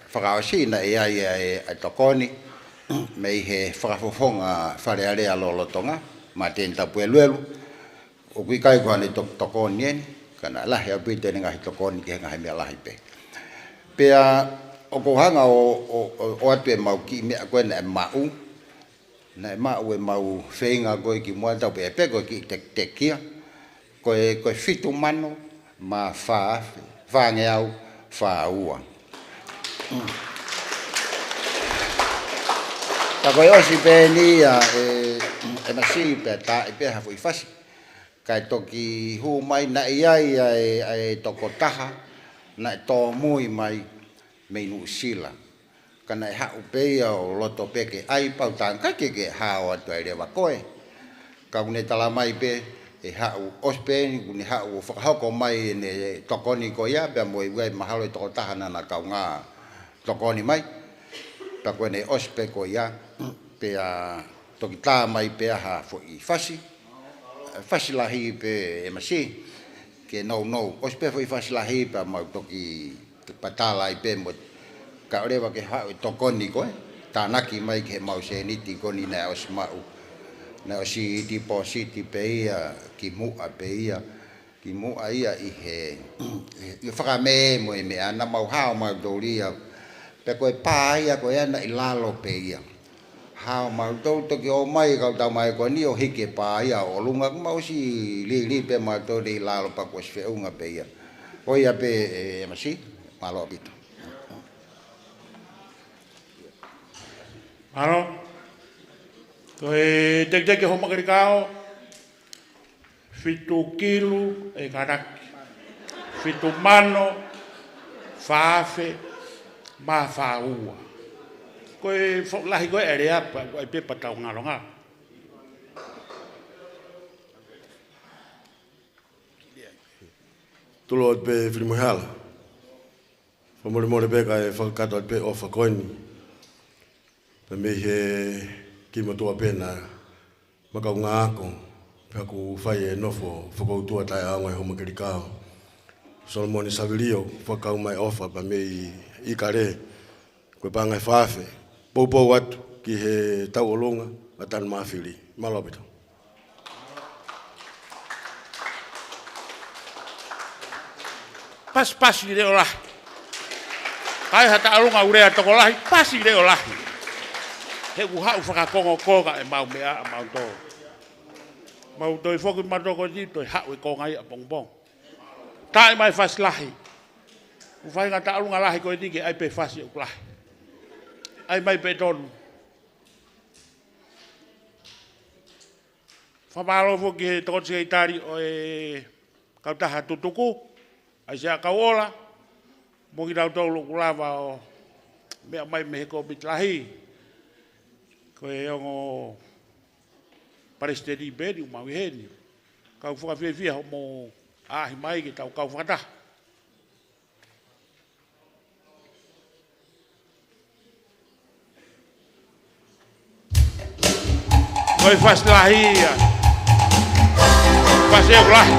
fakaʻosi naʻe ʻi ai ʻa e, ʻa e tokoni, mei he fakafofonga Fale Alea lolotonga, Māteni Tapueluelu, ʻoku ʻikai ko haʻane to-, tokoni eni, ka naʻe lahi ʻaupito ʻene ngaahi tokoni ki he ngaahi meʻa lahi pē. Pea ʻoku ou hanga ʻo, ʻo, ʻo, ʻoatu ʻemau kiʻi meʻa ko ē naʻe maʻu, naʻe maʻu ʻemau feinga ko ē kimuʻa tau pē pē ko e kiʻi tek-, tekia, ko e, ko e fitu mano mā fā afe, fāngeau fā ua. Ka ko e ʻosi pē eni ia ʻe, ʻe Masi pea taaʻi pē ha foʻi fasi. Kae toki hū mai naʻe ʻi ai ʻa e, ʻa e tokotaha, naʻe tōmui mai mei Nuʻusila. Ka naʻe haʻu pē ia ʻo loto pē ke ʻai pau tangai ke ke hao atu ai leva koe. Ka ʻoku ne tala mai pē ʻe haʻu ʻosi pē eni, ʻoku ne haʻu ʻo fakahoko mai ʻene tokoni ko ia, pea mo e ʻuhinga mahalo e tokotaha naʻa na kaungā tokoni mai. Pea ko ʻene ʻosi pē ko ia, pea toki tā mai pē ha foʻi fasi. Fasi lahi pē ʻe Masi, ke nounou. ʻOsi pē foʻi fasi lahi pea mau toki patala ai pē mo ka ʻoleva ke haʻu e tokoni ko ē, tānaki mai ki heʻemau sēniti ko eni naʻe ʻosi maʻu. Naʻe ʻosi tipōsiti pē ia, kimuʻa pē ia, kimuʻa ia ʻi he, ʻi he fakamē mo e meʻa naʻa mau hao mautolu ia. Pea ko e pā ia ko ē naʻe ʻi lalo pē ia. Hao mautolu toki ō mai kau tau mai ko eni ʻo hiki e pā ia ʻo ʻolunga, kuo mau ʻosi lili pē mautolu ʻi lalo pea kuo ʻosi feʻunga pē ia. Ko ia pē, ē, M C, mālō ʻaupito. Mālō. Ko e tekiteki Hoʻo Makelikao, fitu kilu ʻekalaki. Fitu mano, fā afe, mā fā ua. Ko e foʻi lahi ko ē ʻa e lea pea, ko e pepa tau ngalo ngā. Tulou atu pē Filimoehala. Fakamolemole pē kae fakakakato atu pē ʻofa ko eni. Pea mei he kiʻi motuʻa pē naʻa ma kaungā ako, pea kuo fai e nofo fokoutua taʻeʻaonga ʻi Hoʻo Makelikao. Solomone Savilio, fakakau mai ʻofa pea mei ʻIkale, ko e paʻanga ʻe fā afe, poupou atu ki he tauʻolunga ʻa Tanumafili. Mālō ʻaupito. Pasipasi leʻo lahi. Kai ha tauʻolunga ʻoku lea tokolahi, pasi leʻo lahi. He ʻoku haʻu fakakongokonga ʻemau meʻa ʻamautolu. Mau toe foki mautolu ko eni toe haʻu e konga ia ʻapongipongi. Taʻe mai fasi lahi. ʻOku faʻahinga tauʻolunga lahi ko eni ke ʻai pē fasi ʻoku lahi. ʻAi mai pē tonu. Fakamālō foki ki he tokoni sekelitali ʻo e kautaha tutuku, ʻAisea Kauʻola, mo kinautolu ʻoku lava ʻo meʻa mai mei he kōmiti lahi, ko e ongo palesiteni pē eni ʻoku mau ʻi heni. Kau fakafiefia hoʻomou ʻaʻahi mai ke tau kau fakataha. Ko e fasi lahi ia. Fasi ʻoku lahi.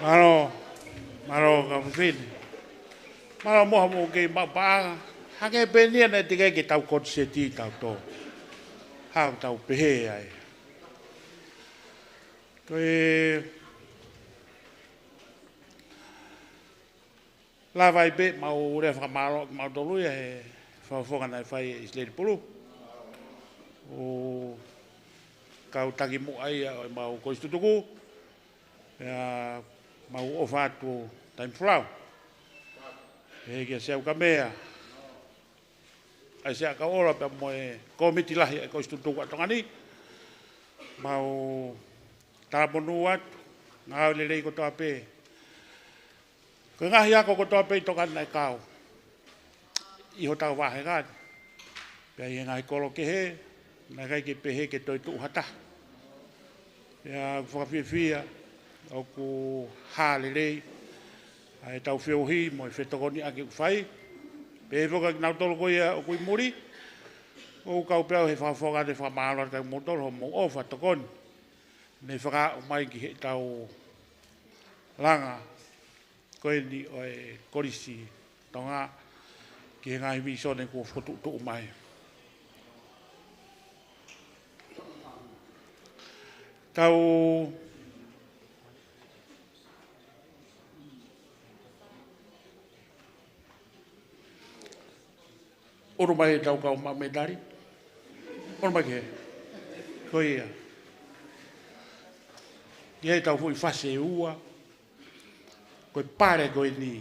Mālō, mālō kau fefine. Mālō mo hoʻomou kei maʻu paʻanga. Hangē pē eni ia naʻe teʻeki ke tau koniseti tautolu. Haʻu tau pehē ai. Ko e lava ai pē ʻemau lea fakamālō kimautolu ia he fakafofonga naʻe fai ʻe ʻIsileli Pulu. ʻO kau taki muʻa ia ʻo ʻemau kolisi tutuku. Pea mau ʻofa atu taimi folau. Pehē kia Siaosi Kamea, ʻAisea Kauʻola pea mo e kōmiti lahi ʻa e kolisi tutuku ʻa Tonga ni. Mau talamonū atu, ngāue lelei kotoa pē. Ko e ngaahi ako kotoa pē ʻi Tonga ni naʻe kau ʻi hotau vahenga ni. Pea ʻi he ngaahi kolo kehe, naʻe ʻikai ke pehē ke toe tuʻu ha taha. Pea ʻoku fakafiefia, ʻoku hā lelei ʻa ʻetau feohi mo e fetokoniʻaki ʻoku fai. Pehē foki kia kinautolu ko ia ʻoku ʻi muli, ʻoku kau pē au he fakafofonga ni ʻo fakamālō kia kimoutolu hoʻomou ʻofa tokoni ne fakaaʻu mai ki heʻetau langa ko eni ʻo e Kolisi Tonga ki he ngaahi vīsone kuo fokotuʻutuʻu mai. Tau ʻunu mai ʻetau kau maʻu mētali. ʻUnu mai ki hē. Ko ia. Ki heʻetau foʻi fasi ʻe ua. Ko e pale ko eni.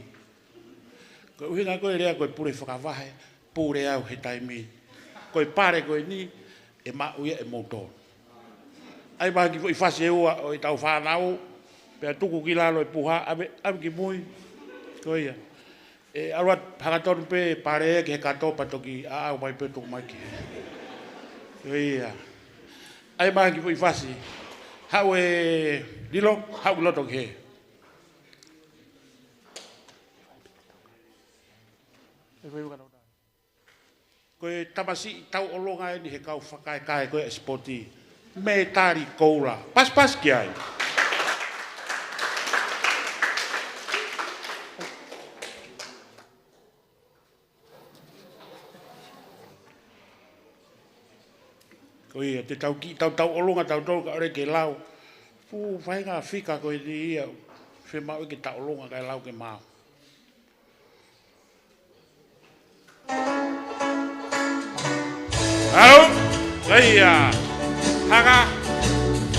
Ko e ʻuhinga ko e lea ko e pule fakavahe, pule au he taimi ni. Ko e pale ko eni, ʻe maʻu ia ʻe moutolu. ʻAi mai ha kiʻi foʻi fasi ʻe ua ʻo ʻetau fānau, pea tuku ki lalo e puha, ʻave, ʻave ki mui. Ko ia. ʻE ʻalu atu hangatonu pē pale ki he kato pea toki ʻaʻau mai pē tuku mai ki hē. Ko ia. ʻAi mai ha kiʻi foʻi fasi. Haʻu ē Lilo, haʻu ki loto ki hē. Ko e tamasiʻi tauʻolunga eni he kau fakakaikae ko e sipoti. Mētali koula. Pasipasi ki ai. Ko ia, te tau kiʻi tau tauʻolunga tautolu kae ʻoua ke lau. Fuʻu faʻahinga fika ko eni ia, fiemaʻu ke tauʻolunga kae lau ke maau. ʻAlu. Ko ia. Haka.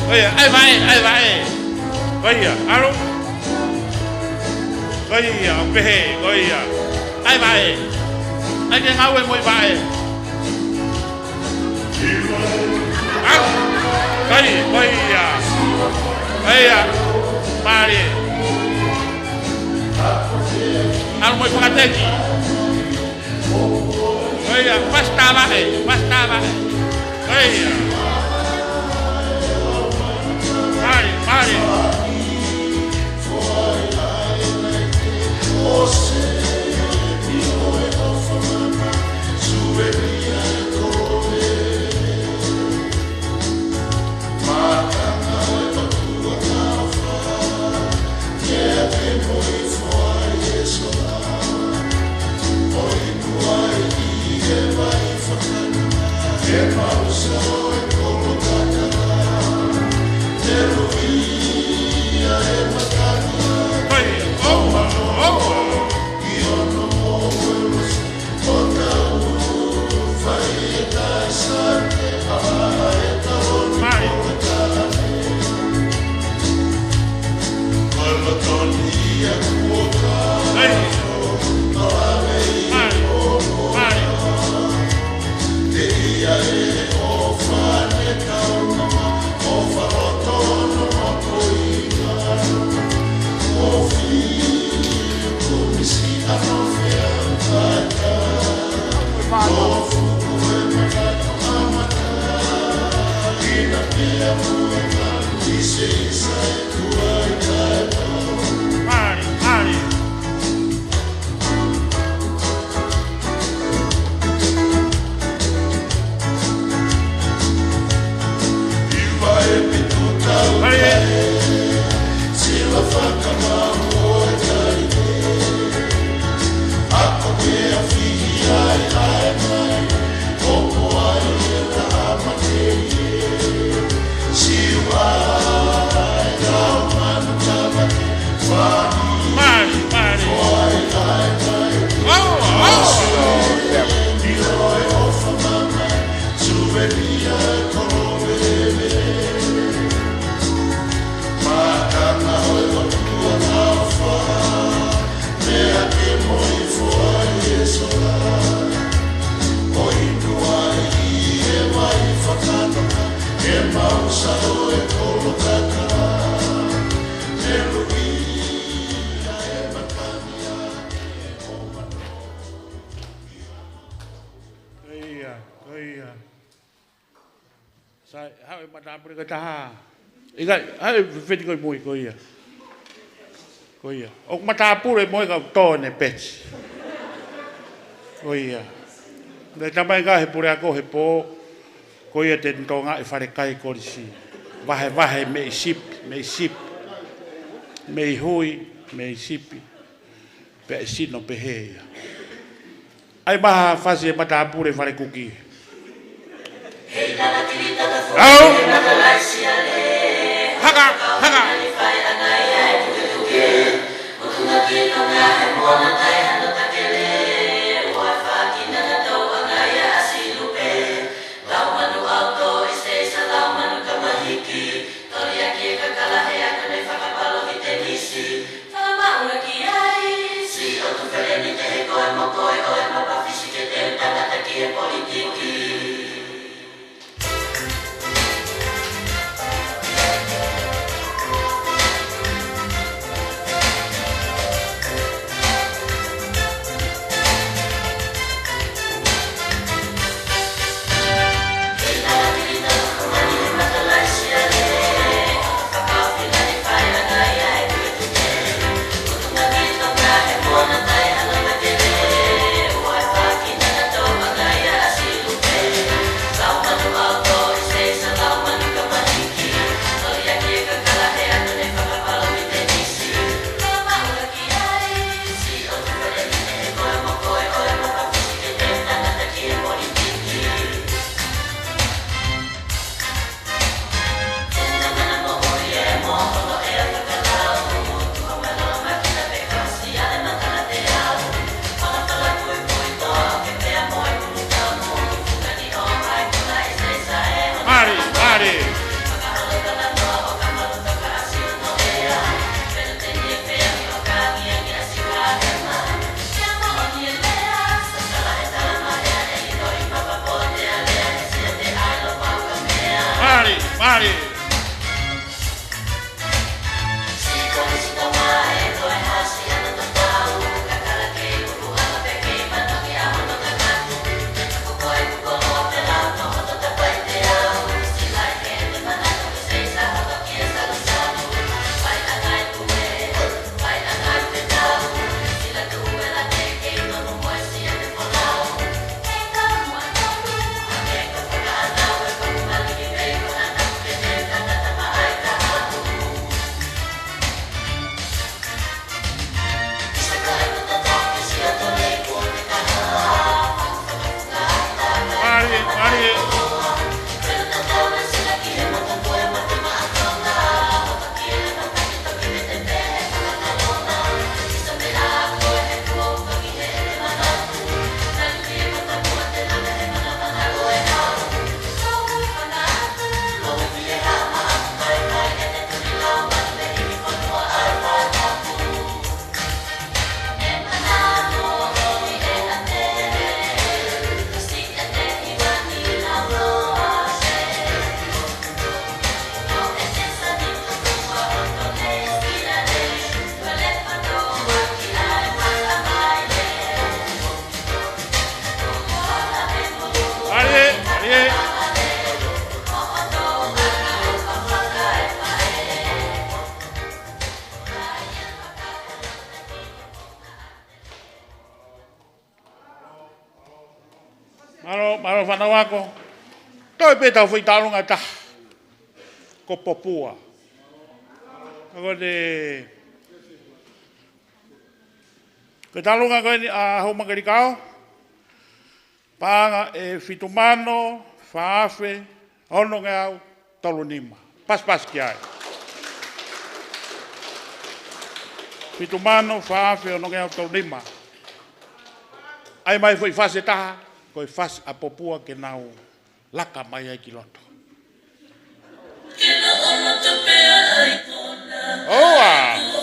Ko ia. ʻAi vaʻe, ʻai vaʻe. Ko ia. ʻAlu. Ko ia. ʻO pehē. Ko ia. ʻAi vaʻe. ʻAi ke ngāue mo e vaʻe. ʻAlu. Ko ia. Ko ia. Ko ia. Mālie. ʻAlu mo e fakateki. Ko ia, pasitā vaʻe, pasitā vaʻe. Ko ia. Mālie, mālie. ʻIkai, haʻu e matāpule ko e taha. ʻIkai, haʻu e fefeti ko e mui ko ia. Ko ia. ʻOku matāpule mo e kau tō ne peti. Ko ia. Ne tamai ka he puleako he pō. Ko ia te ne tōnga e fale kai kolisi. Vahevahe mei sipi, mei sipi. Mei hui, mei sipi. Pea ʻe sino pehē ia. ʻAi mai ha fasi e matāpule fale kuki. ʻAu. Haka, haka. Mari, mari. Mari, mari. Mari, mari. Mālō, mālō fānau ako. Toe pē ʻetau foʻi taʻalunga ʻe taha. Ko Popua. Ko e, ko e taʻalunga ko eni ʻa Houmakelikao. Paʻanga ʻe fitu mano, fā afe, onongeau, tolu nima. Pasipasi ki ai. Fitu mano, fā afe, onongeau, tolu nima. ʻAi mai foʻi fasi ʻe taha, ko e fasi ʻa Popua ke nau laka mai ai ki loto. ʻOua.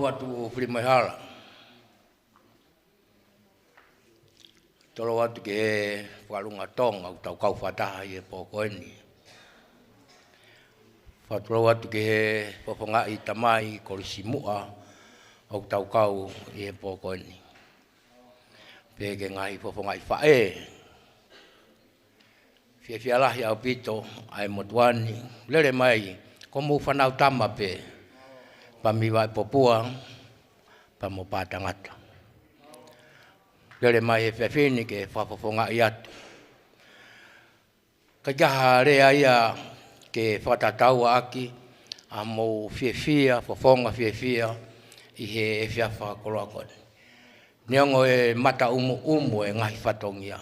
Atu Filimaihala. Tolou atu ki he fakalunga Tonga ʻoku tau kau fakataha ʻi he pō ko eni. Fakatulou atu ki he fofongaʻi tamai kolisi muʻa ʻoku tau kau ʻi he pō ko eni. Pehē ki he ngaahi fofongaʻi faʻē. Fiefia lahi ʻaupito ʻa e motuʻa ni, lele mai, ko homou fānau tama pē, pea mei Vaipopua, pea mo Pātangata. Lele mai he efiafi ni ke fakafofongaʻi atu. ʻIkai ke ʻi ai ha lea ia ke fakatatau ʻaki ʻa hoʻomou fiefia, fofonga fiefia ʻi he efiafi fakakoloa ko eni. Neongo e mata ʻumuʻumu e ngaahi fatongia,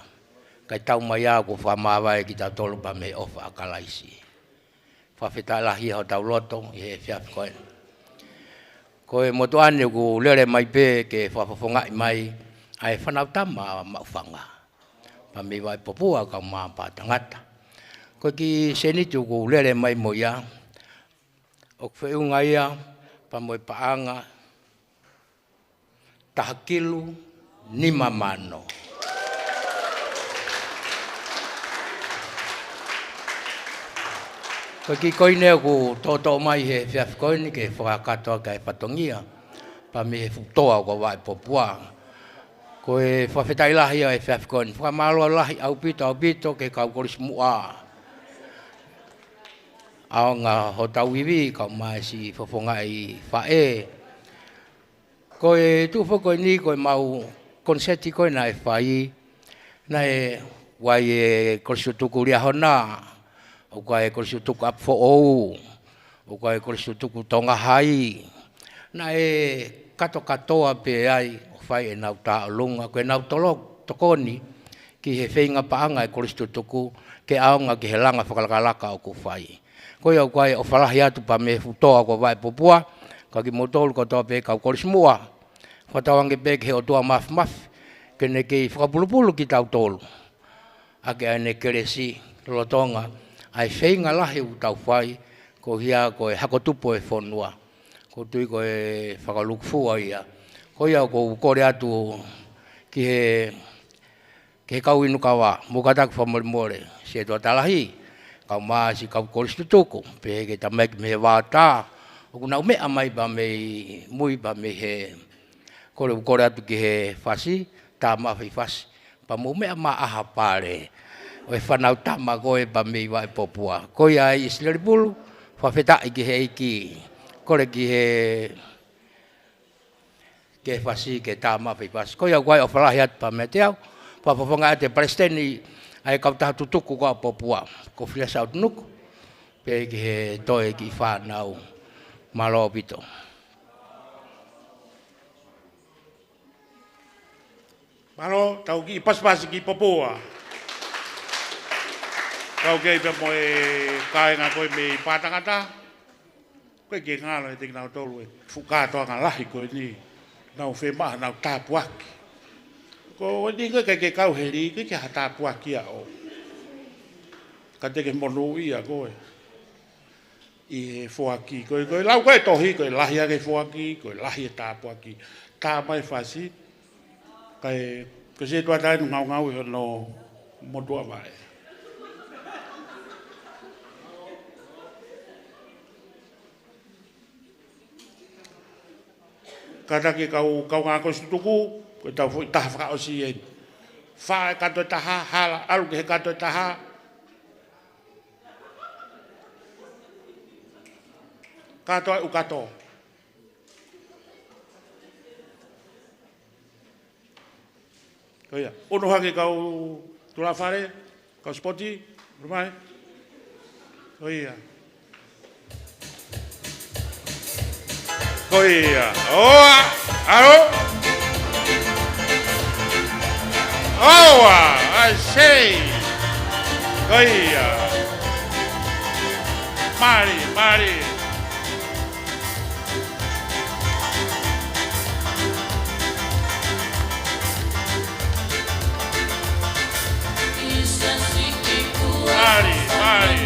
kae tau mai ʻa ʻoku fakamāvae kitautolu pea mei he ʻofa ʻa Kalaisi. Fakafetaʻi lahi ʻa hotau loto ʻi he efiafi ko eni. Ko e motuʻa ni ʻoku lele mai pē ke fakafofongaʻi mai ʻa e fānau tama maʻu fanga, pea mei Vaipopua kae ʻumaʻā Pātangata. Ko e kiʻi sēniti ʻoku lele mai mo ia, ʻoku feʻunga ia pea mo e paʻanga taha kilu nima mano. Ko e kiʻi koini ʻoku toʻotoʻo mai he efiafi ko eni ke fakakakato ʻaki ʻa e fatongia, pea mei he fuʻu toa ko Vaipopua. Ko e fakafetaʻi lahi ʻa e efiafi ko eni. Fakamālō lahi ʻaupito, ʻaupito ki he kau kolisi muʻa. ʻAonga hotau ivi, kae ʻumaʻā siʻi fofongaʻi faʻē. Ko e tuʻu foki ko eni ko e mau koniseti ko ē naʻe fai, naʻe ʻi ai e kolisi tutuku Liahona, ʻoku ʻi ai e kolisi tutuku ʻApifoʻou, ʻoku ʻi ai e kolisi tutuku Tonga Hai. Naʻe katokatoa pē ai ʻo fai ʻenau tauʻolunga, ko ʻenau tolo-, tokoni ki he feinga paʻanga e kolisi tutuku ke ʻaonga ki he langa fakalakalaka ʻoku fai. Ko ia ʻoku ʻofa lahi atu pea mei he fuʻu toa ko Vaipopua, ka kimoutolu kotoa pē kau kolisi muʻa. Fakatauange pē ki he ʻOtua Māfimafi, ke ne kei fakapulupulu kitautolu ʻaki ʻa ʻene kelesi lolotonga ʻa e feinga lahi ʻoku tau fai, ko ia ko e hako tupu e fonua. ʻOku ou tui ko e fakalūkufua ia. Ko ia ʻoku ou kole atu ki he ki he kau inu kava, mou kātaki fakamolemole, Sētuata Lahi, kae ʻumaʻā siʻi kau kolisi tutuku, pehē ki he tamaiki mei he Vaotā, ʻoku nau meʻa mai pea mei mui pea mei he, kole, kole atu ki he fasi, tā maʻu ha faʻi fasi, pea mou meʻa mai ʻa ha pale ʻo e fānau tama ko ē pea mei Vaipopua. Ko ia ʻa ʻIsileli Pulu, fakafetaʻi ki he ʻEiki, kole ki he ki he fasi, ke tā maʻu ha faʻi fasi. Ko ia ʻoku ʻofa lahi atu pea meiate au, pea fakafofongaʻi atu e palesiteni ʻa e kautaha tutuku ko Vaipopua, ko Filiasau Tunuku, pehē ki he toe kiʻi fānau. Mālō ʻaupito. Mālō, tau kiʻi pasipasi ki Popua. Tau kei pea mo e kāinga ko ē mei Pātangata. Ko e kiʻi ngalo ʻiate kinautolu e fuʻu kātoanga lahi ko eni, nau fiemaʻu haʻanau tāpuaki. Ko eni ko e ʻikai ke kau heli, ʻikai ke ha tāpuaki ia ʻo. Ka te ke monūʻia koe ʻi he foaki. Ko e, ko e lau ko ē tohi, ko e lahi ange foaki, ko e lahi e tāpuaki. Tā mai fasi, kae, ko Sētuata ʻoku ngaungaue hono motuʻa vaʻe. Kātaki kau, kau ngā kolisi tutuku, ko e tau foʻi taha fakaʻosi eni. Fā e kato e taha, hala, ʻalu ki he kato e taha. Kato ai ʻū kato. Ko ia. ʻUnu hake kau tulafale, kau sipoti, ʻulu mai. Ko ia. Ko ia. ʻOa, ʻalu. ʻOa, I say. Ko ia. Mali, mali. Mali, mali.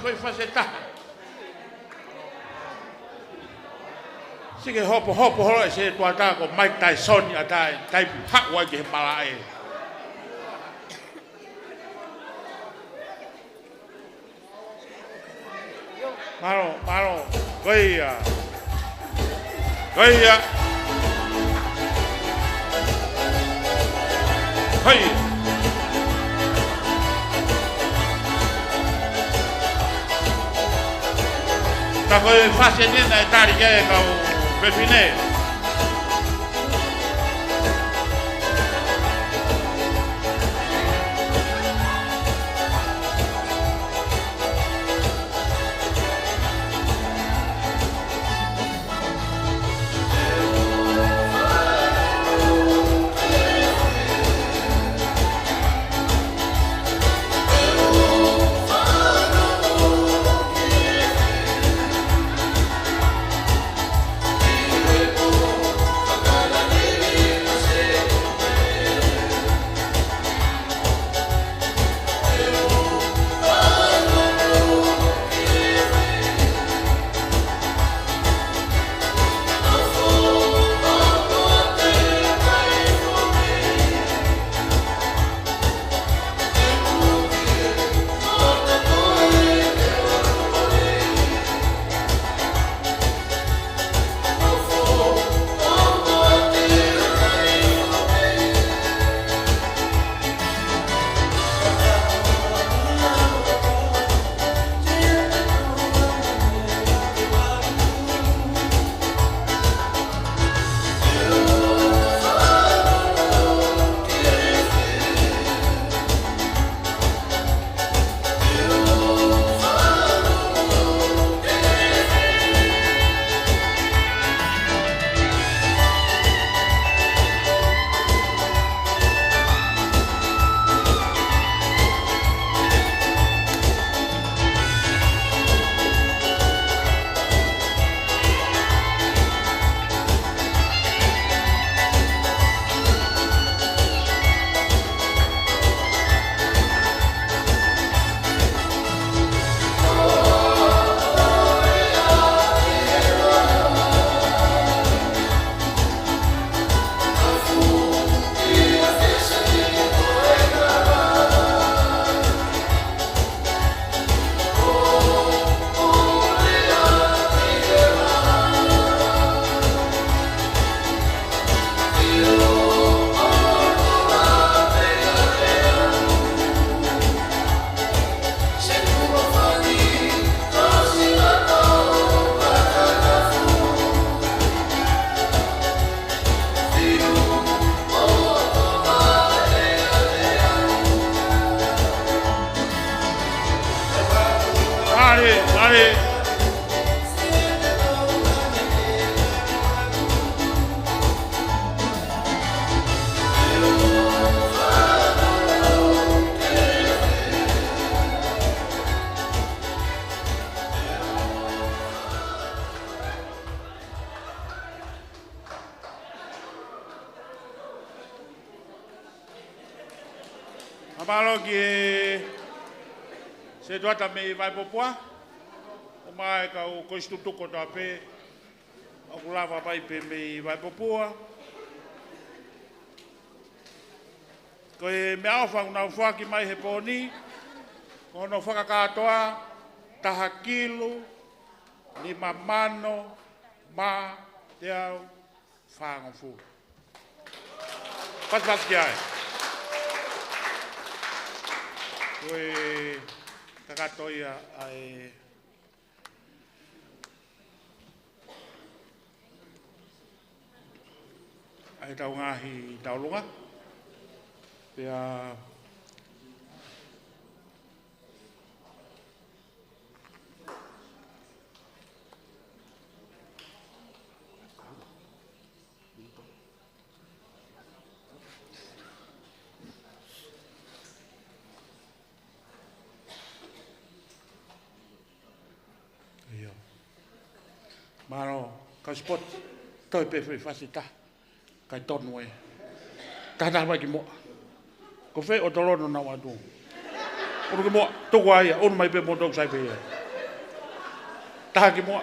Ko e fasi ʻe taha. Sike hopohopo holo e sētuata ko Mike Tyson ʻa e taimi haʻu ai ki he malaʻe. Mālō, mālō. Ko ia. Ko ia. Hei. Ka ko e fasi eni naʻe tali ki ai e kau fefine. Ale, ale. Mālō ki he sētuata mei Vaipopua, ʻo mai kau koisitutuko tape, ʻoku lava mai pē mei Vaipopua. Ko e meʻaʻofa ʻoku nau foaki mai he pō ni, ko hono fakakātoa taha kilu, nima mano, mā, teau, fāngofulu. Pasipasi ki ai. Ko e kakato ia ʻa e, ʻa e tau ngaahi taulunga. Pea ʻIo. Mālō, kau sipoti, toe pē foʻi fasi ʻe taha. Kae tonu ē. Taha taha mai ki muʻa. Ko fē ʻo tolono nau atu. ʻUnu ki muʻa, tuku ai ia, ʻunu mai pē mo toku sai pē ia. Taha ki muʻa.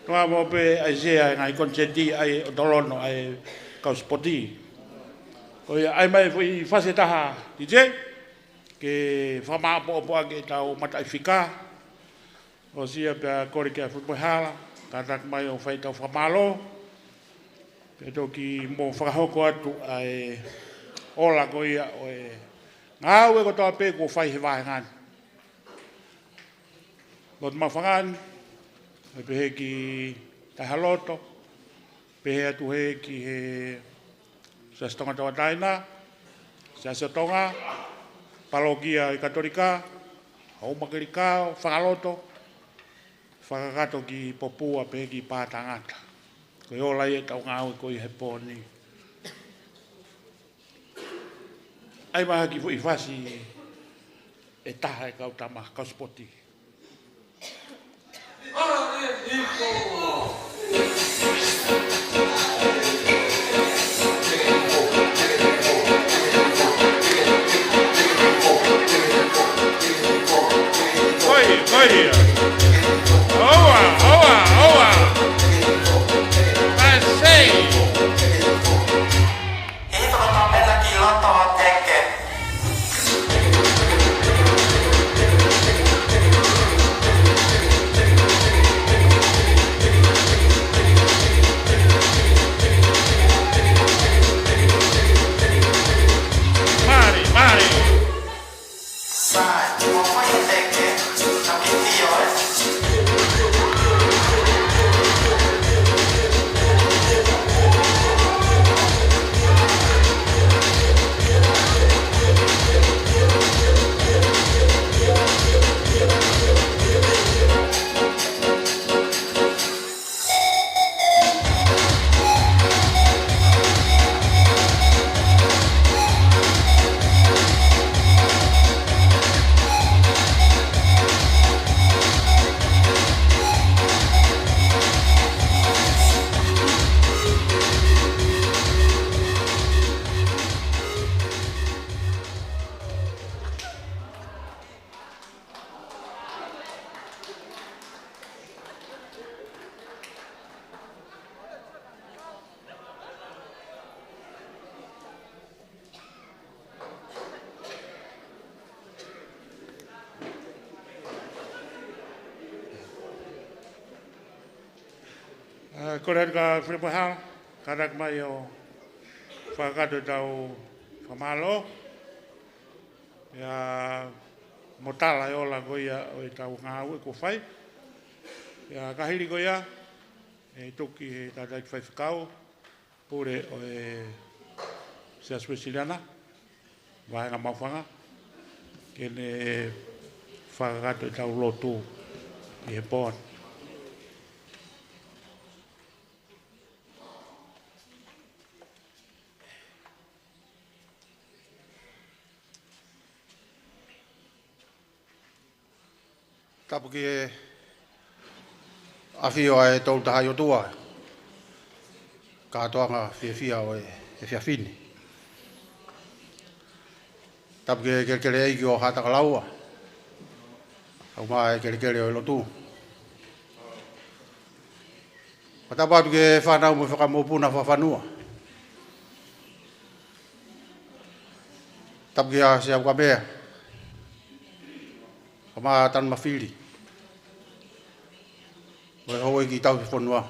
Tuʻa mo pē ʻai sea e ngaahi konisēti ʻa e ʻOtolono ʻa e kau sipoti. Ko ia ʻai mai foʻi fasi ʻe taha, DJ, ke fakamāʻopoʻopo ʻaki ʻetau mataʻifika. ʻOsi ia pea kole kia Filipoehala, kātaki mai ʻo fai ʻetau fakamālō. Pea toki mou fakahoko atu ʻa e ola ko ia ʻo e ngāue kotoa pē kuo fai he vāhenga ni. Lotu Maʻufanga ni, ʻe pehē ki Taihaloto, pehē atu hē ki he Siasi Tonga Tauʻatāina, Siasi ʻo Tonga, Palokia ʻi Katolika, Houʻeiki Kalikao, Fangaloto, fakakakato ki Popua pehē ki Pātangata. Ko e ola ia ʻetau ngāue ko ia he pō ni. ʻAi mai ha kiʻi foʻi fasi ʻe taha e kau tama, kau sipoti. Ko ia, ko ia. ʻOua, ʻoua, ʻoua. I say. ʻI he fakatōpena ki loto ʻo teke. Mālie, mālie. ʻA, kole atu kia Filipoehala, kātaki mai ʻo fakakakato ʻetau fakamālō. Ia, mo tala e ola ko ia ʻo ʻetau ngāue kuo fai. Ia, ka hili ko ia, ʻe tuku ki he tangataʻeiki faifekau, pule ʻo e Siasi Uēsiliana, Vāhenga Maʻufanga, ke ne fakakakato ʻetau lotu ʻi he pō ni. Tapu ki he ʻafio ʻa e Tolu Tahaʻi ʻOtua, kātoanga fiefia ʻo e, e efiafi ni. Tapu ki he kelekele ʻeiki ʻo Haʻatakalaua, kae ʻumaʻā e kelekele ʻo e lotu. Fakatapu atu ki he fānau mo e fanga mokopuna fakafanua. Tapu kia Sea Ukamea, kae ʻumaʻā Tanu Mafili, mo e houʻeiki tauhi fonua.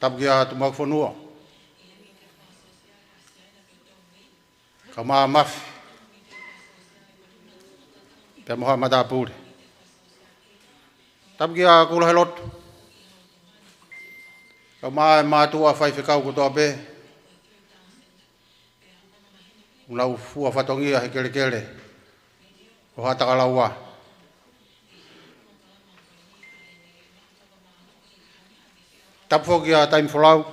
Tapu kia Tumuʻakifonua, kae ʻumaʻā Mafi, pea mo haʻa matāpule. Tapu kia Kulahelotu, kae ʻumaʻā e mātuʻa faifekau kotoa pē, ʻoku nau fua fatongia he kelekele ʻo Haʻatakalaua. Tapu foki kia Taimi Folau,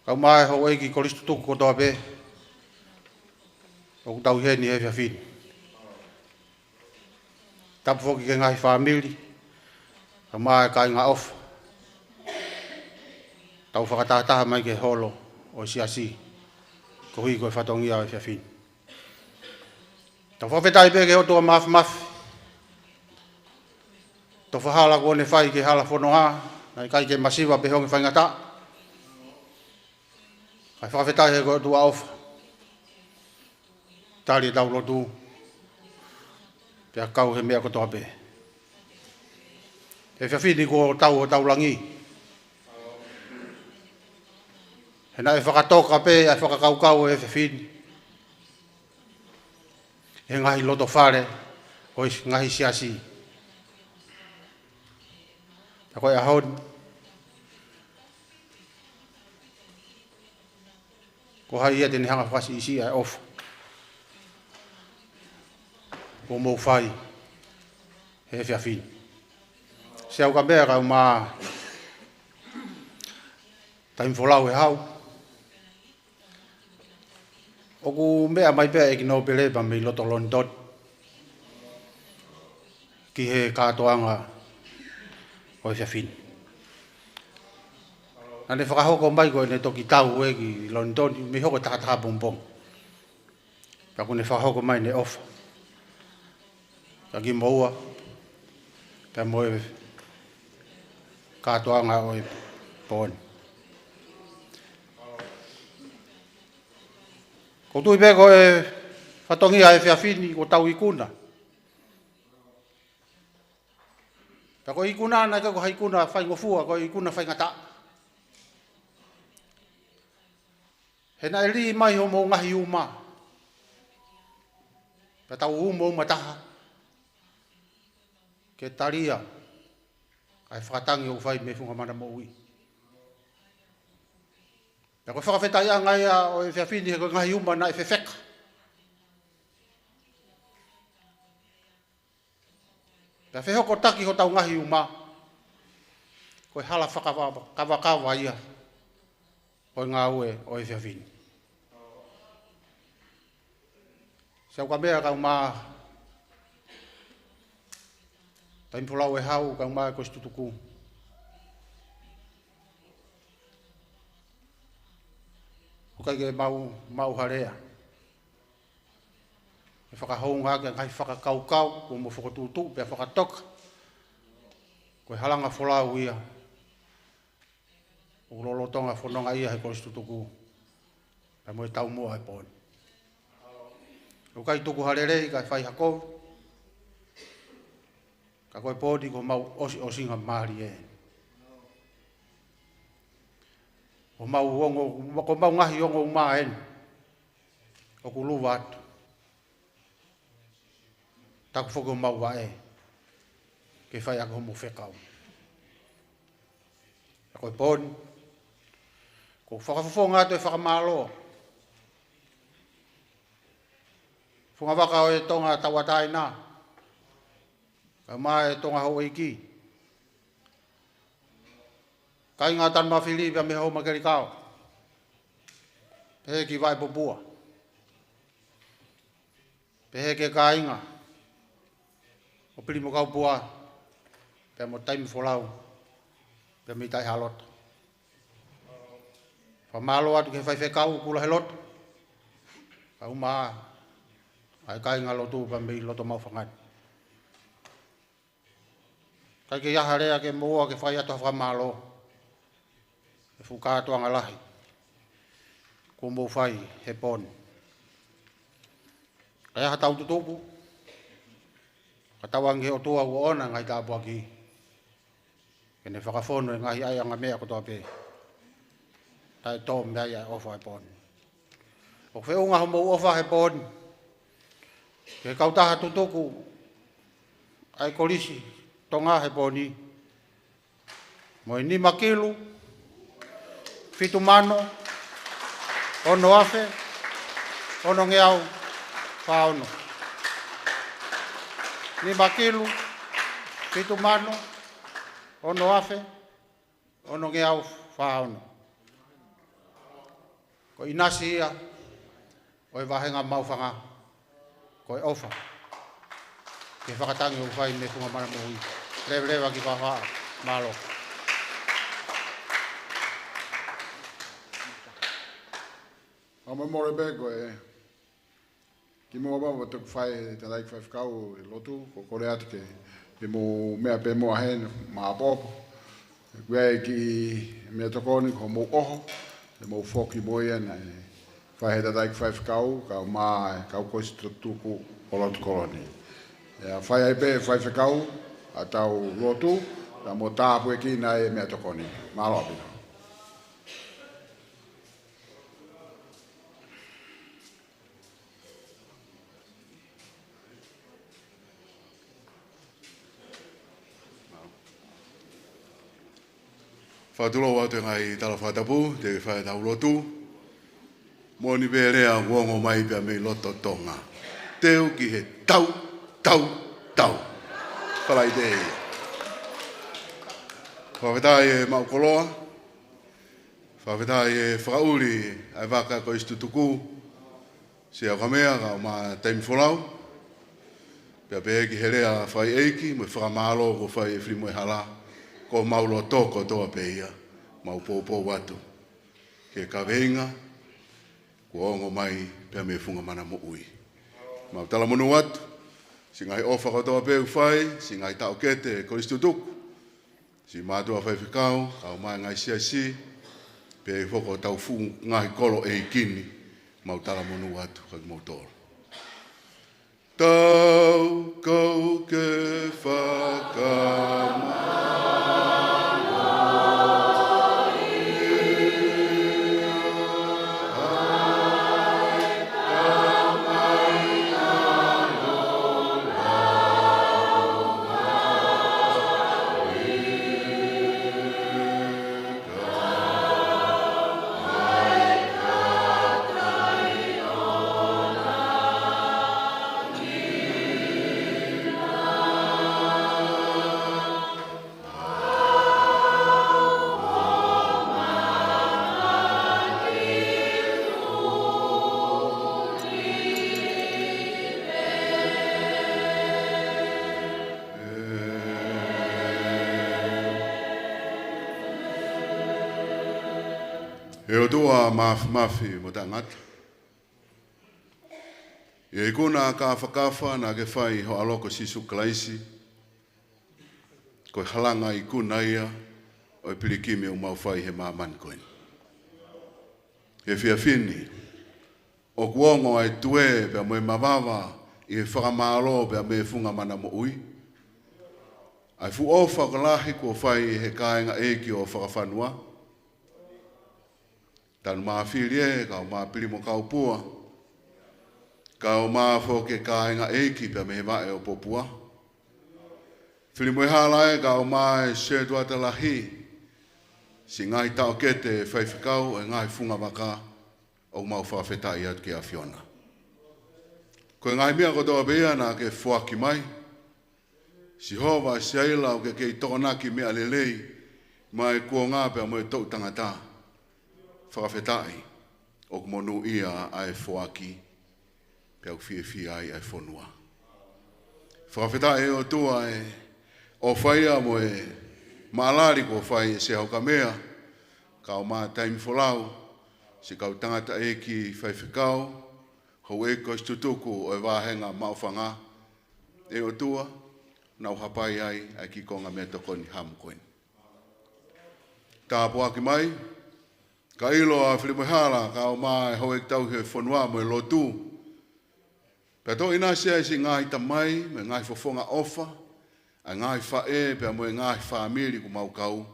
kae ʻumaʻā e houʻeiki kolisi tutuku kotoa pē ʻoku tau ʻi heni he efiafi ni. Tapu foki ki he ngaahi fāmili, kae ʻumaʻā e kāinga ʻofa, tau fakatahataha mai ki he holo ʻo e siasi, koeʻuhi ko e fatongia ʻo e efiafi ni. Tau fakafetaʻi pē ki he ʻOtua Māfimafi. Tofa hala kuo ne fai ki he hala fononga, naʻe ʻikai ke masiva pe honge faingataʻa. Kae fakafetaʻi he ko e ʻOtua ʻofa. Tali ʻetau lotu. Pea kau he meʻa kotoa pē. He efiafi ni kuo tau ʻo tau langi. He naʻe fakatoka pē ʻa e fakakaukau ʻo e efiafi ni he ngaahi loto fale ʻo e ngaahi siasi. Pea ko e ʻaho ni, ko hai ia te ne hanga fakasiʻisiʻi ʻa e ʻofa kuo mou fai he efiafi ni. Siaokamea kae ʻumaʻā Taimi Folau ʻe Hau. ʻOku meʻa mai pē ʻEiki Nōpele pea mei loto Lonitoni ki he kātoanga ʻo e efiafi ni. Naʻa ne fakahoko mai ko ʻene toki tau ē ki Lonitoni mei hono taha taha pongipongi. Pea kuo ne fakahoko mai ʻene ʻofa kiate kimoua pea mo e kātoanga ʻo e pō ni. ʻOku ou tui pē ko e fatongia ʻo e efiafi ni kuo tau ikuna. Pea ko e ikuna naʻe ʻikai ko ha ikuna faingofua, ko e ikuna faingataʻa. He naʻe lī mai hoʻomou ngaahi uma. Pea tau uma uma taha ke talia ʻa e fakatangi ʻoku fai mei he funga mana moʻui. Pea ko e fakafetaʻiʻanga ia ʻo e efiafi ni he ko e ngaahi uma naʻe fefeka. Pea fehokotaki hotau ngaahi uma ko e hala fakakavakava ia ʻo e ngāue ʻo e efiafi ni. Siaokamea kae ʻumaʻā Taimi Folau ʻe Hau kae ʻumaʻā e Kolisi Tutuku. ʻOku ʻikai ke mau maʻu ha lea ke fakahoungaʻaki ʻa e ngaahi fakakaukau kuo mou fokotuʻutuʻu pea fakatoka. Ko e halanga folau ia ʻoku lolotonga fononga ia he Kolisi Tutuku pea mo e taumuʻa ʻo e pō ni. ʻOku ʻikai tuku ha lelei kae fai ha kovi. Ka ko e pō ni ko homau ʻosiʻosingamālie eni. Ko homau ongo, ko homau ngaahi ongo uma eni ʻoku luva atu. Taku foki homau vaʻe ke fai ʻaki hoʻomou fekau. Ka ko e pō ni, ʻoku ou fakafofonga atu e fakamālō. Funga vaka ʻo e Tonga Tauʻatāina, kae ʻumaʻā e Tonga Houʻeiki, kāinga Tanumafili pea mei Houmakelikao, pehē ki Vaipupua, pehē ki he kāinga ʻo Pilimakaupua pea mo Taimi Folau pea mei Taʻihalota. Fakamālō atu ki he faifekau Kulaheloto, kae ʻumaʻā ʻa e kāingalotu pea mei loto Maʻufangani. ʻIkai ke ʻi ai ha lea ke moʻua ke fai atu ha fakamālō he fuʻu kātoanga lahi kuo mou fai he pō ni. Ka ʻi ai haʻatau tutupu, ka tauange ki he ʻOtua ʻoku ʻoʻona e ngaahi tāpuaki, ke ne fakafonu e ngaahi ʻaiʻanga meʻa kotoa pē, taʻetō mei ai ʻa e ʻofa ʻo e pō ni. ʻOku feʻunga hoʻomou ʻofa he pō ni ki he kautaha tutuku ʻa e Kolisi Tonga he pō ni, mo e nima kilu fitu mano ono afe ono ngeau fā ono. Nima kilu fitu mano ono afe ono ngeau fā ono. Ko e ʻinasi ia ʻo e vāhenga Maʻufanga, ko e ʻofa ki he fakatangi ʻoku fai mei he funga mana moʻui. Leveleva ki fafaʻa. Mālō. Fakamolemole pē ko e ʻI muʻa pea toki fai e tangataʻeiki faifekau e lotu, ko e kole atu ke, ke mou meʻa pē muʻa heni, maʻopoʻopo. Ko e kiʻi meʻatokoni ko hoʻomou ʻoho, ke mou foki mo ia naʻe fai he tangataʻeiki faifekau, kae ʻumaʻā e kau kolisi tutuku ʻo lotu kolo ni. ʻE fai ai pē faifekau, ʻa e tau lotu, pea mo tāpuekina e meʻatokoni. Mālō ʻaupito. Fakatulou atu e ngaahi tala fakatapu, te fai ʻetau lotu. Moʻoni pē lea kuo ongo mai pea mei loto Tonga. Teu ki he tau, tau, tau. Falaite ia. Fakafetaʻi e maʻu koloa. Fakafetaʻi e fakaʻuli ʻa e vaka kolisi tutuku. Sea Kamea, kae ʻumaʻā Taimi Folau. Pea pehē ki he lea fakaʻeiki, mo e fakamālō kuo fai ʻe Filimoehala, ko homau loto kotoa pē ia, mau poupou atu ki he kaveinga kuo ongo mai pea mei he funga mana moʻui. Mau talamonū atu, siʻi ngaahi ʻofa kotoa pē ʻoku fai, siʻi ngaahi taʻokete kolisi tutuku, siʻi mātuʻa faifekau, kae ʻumaʻā e ngaahi siasi, pea ʻi he foʻi ʻetau fuʻu ngaahi kolo ʻeiki ni, mau talamonū atu kiate kimoutolu. Tau kau ke fakamālō. ʻE ʻOtua Māfimafi mo Taʻengata, ʻi he ikuna kāfakafa naʻa ke fai ho ʻAlo ko Sīsū Kalaisi, ko e halanga ikuna ia ʻo e pilikimi ʻoku mau fai he māmani ko eni. He efiafi ni, ʻoku ongo ʻa e tuē pea mo e mavava ʻi he fakamālō pea mei he funga mana moʻui. ʻA e fuʻu ʻofa ʻoku lahi kuo fai he kāinga ʻeiki ʻo Fakafanua. Tanumāfilie, kae ʻumaʻā Pilimakaupua, kae ʻumaʻā foki e kāinga ʻeiki pea mei he vaʻe ʻo Popua. Filimoehala ē, kae ʻumaʻā e setuata lahi, siʻi ngaahi taʻokete faifekau ʻo e ngaahi funga vaka, ʻoku mau fakafetaʻi atu ki he ʻAfiona. Ko e ngaahi meʻa kotoa pē ia naʻa ke foaki mai, Sihova Siaila, ʻoku ke kei tokonaki meʻa lelei maʻa e kuonga pea mo e toʻu tangata. Fakafetaʻi, ʻoku monūʻia ʻa e foaki, pea ʻoku fiefia ai ʻa e fonua. Fakafetaʻi ʻe ʻOtua e ʻofa ia mo e maʻalali kuo fai ʻe Sea Hokamea, kae ʻumaʻā Taimi Folau, siʻi kau tangataʻeiki faifekau, houʻeiki kolisi tutuku ʻo e vāhenga Maʻufanga, ʻe ʻOtua, naʻa nau hapai ai ʻa e kiʻi konga meʻatokoni hamu ko eni. Tāpuaki mai, ka ʻilo ʻa Filimoehala, kae ʻumaʻā e houʻeiki tauhi ʻo e fonua mo e lotu. Pea toʻo ʻinasi ai siʻi ngaahi tamai, mo e ngaahi fofonga ʻofa, ʻa e ngaahi faʻē, pea mo e ngaahi fāmili ʻoku mau kau.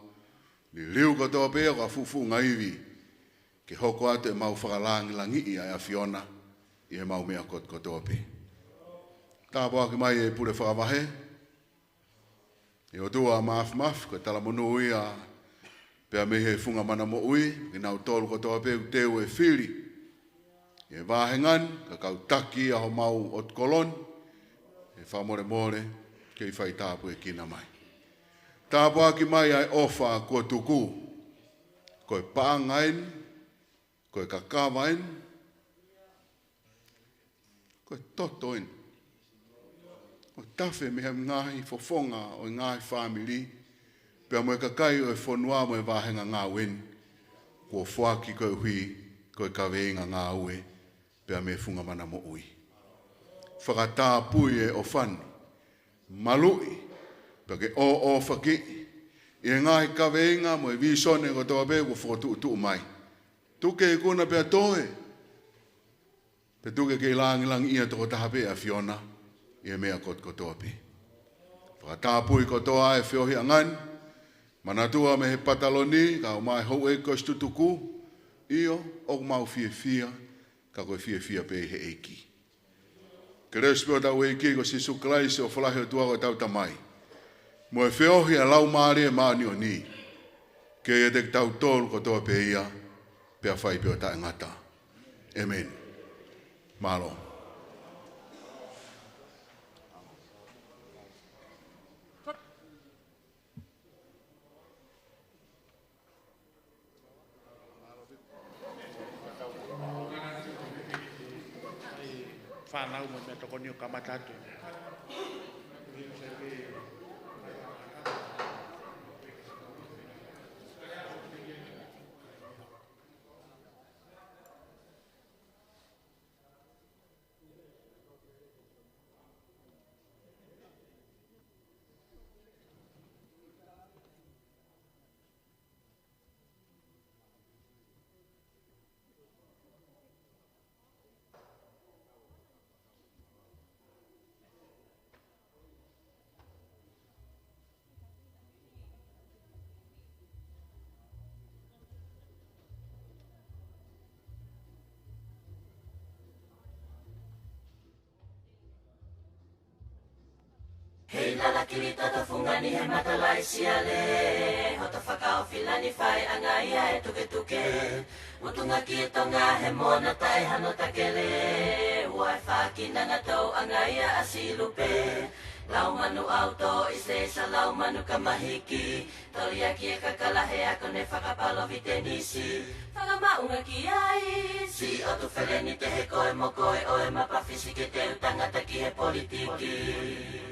Liliu kotoa pē ia ko ha fuʻu fuʻunga ivi, ke hoko atu ʻemau fakalāngilangiʻi ʻa e ʻAfiona, ʻi heʻemau meʻa kot-, kotoa pē. Tāpuaki mai e pule fakavahe, ʻe ʻOtua Māfimafi, ko e talamonū ia, pea mei he funga mana moʻui, kinautolu kotoa pē ʻoku teu e fili ʻi he vāhenga ni, kae kau taki ia homau ʻotu kolo ni, ʻe fakamolemole, kei fai tāpuekina mai. Tāpuaki mai ʻa e ʻofa kuo tuku, ko e paʻanga eni, ko e kakava eni, ko e toto eni. ʻO tafe mei he ngaahi fofonga ʻo e ngaahi fāmili, pea mo e kakai ʻo e fonua mo e vāhenga ngāue ni, kuo foaki koeʻuhi ko e kaveinga ngāue, pea mei he funga mana moʻui. Fakatapui e ʻofa ni, maluʻi, pea ke ʻōʻōfaki ʻi he ngaahi kaveinga mo e visone kotoa pē kuo fokotuʻutuʻu mai. Tuku ke ikuna pea toe, pea tuku ke kei langilangiʻia tokotaha pē ʻa e ʻAfiona ʻi he meʻa kotokotoa pē. Fakatapui kotoa e feohiʻanga ni, manatua mei he pataloni, kae ʻumaʻā e houʻeiki ko e situtuku, ʻio, ʻoku mau fiefia, ka ko e fiefia pē ʻi he ʻEiki. Kelesi pē ʻo hotau ʻEiki ko Sīsū Kalaisi, ʻofa lahi ʻa e ʻOtua ko hotau Tamai, mo e feohi ʻa e Laumālie Māʻoniʻoni, ke ʻiate kitautolu kotoa pē ia, pea fai pē ʻo taʻengata. ʻĒmeni. Mālō. Fānau mo e meʻatokoni ʻo kamata atu. Hei lala kili toto fungani he matalaʻi siale, hoto fakaofilani fai anga ia e tuketuke. Mutunga ki Tonga he mona taʻe hano takele, ua e fākinanga tau anga ia ʻa Silupe. Laumanu ʻauto i se sa laumanu kamahiki, toli ʻaki e kakala he ako ne fakapalovitenisi. Fakamaʻunga ki ai, si o tu feleni te he koe mo koe ʻo e mapafisi ke teu tangata ki he politiki.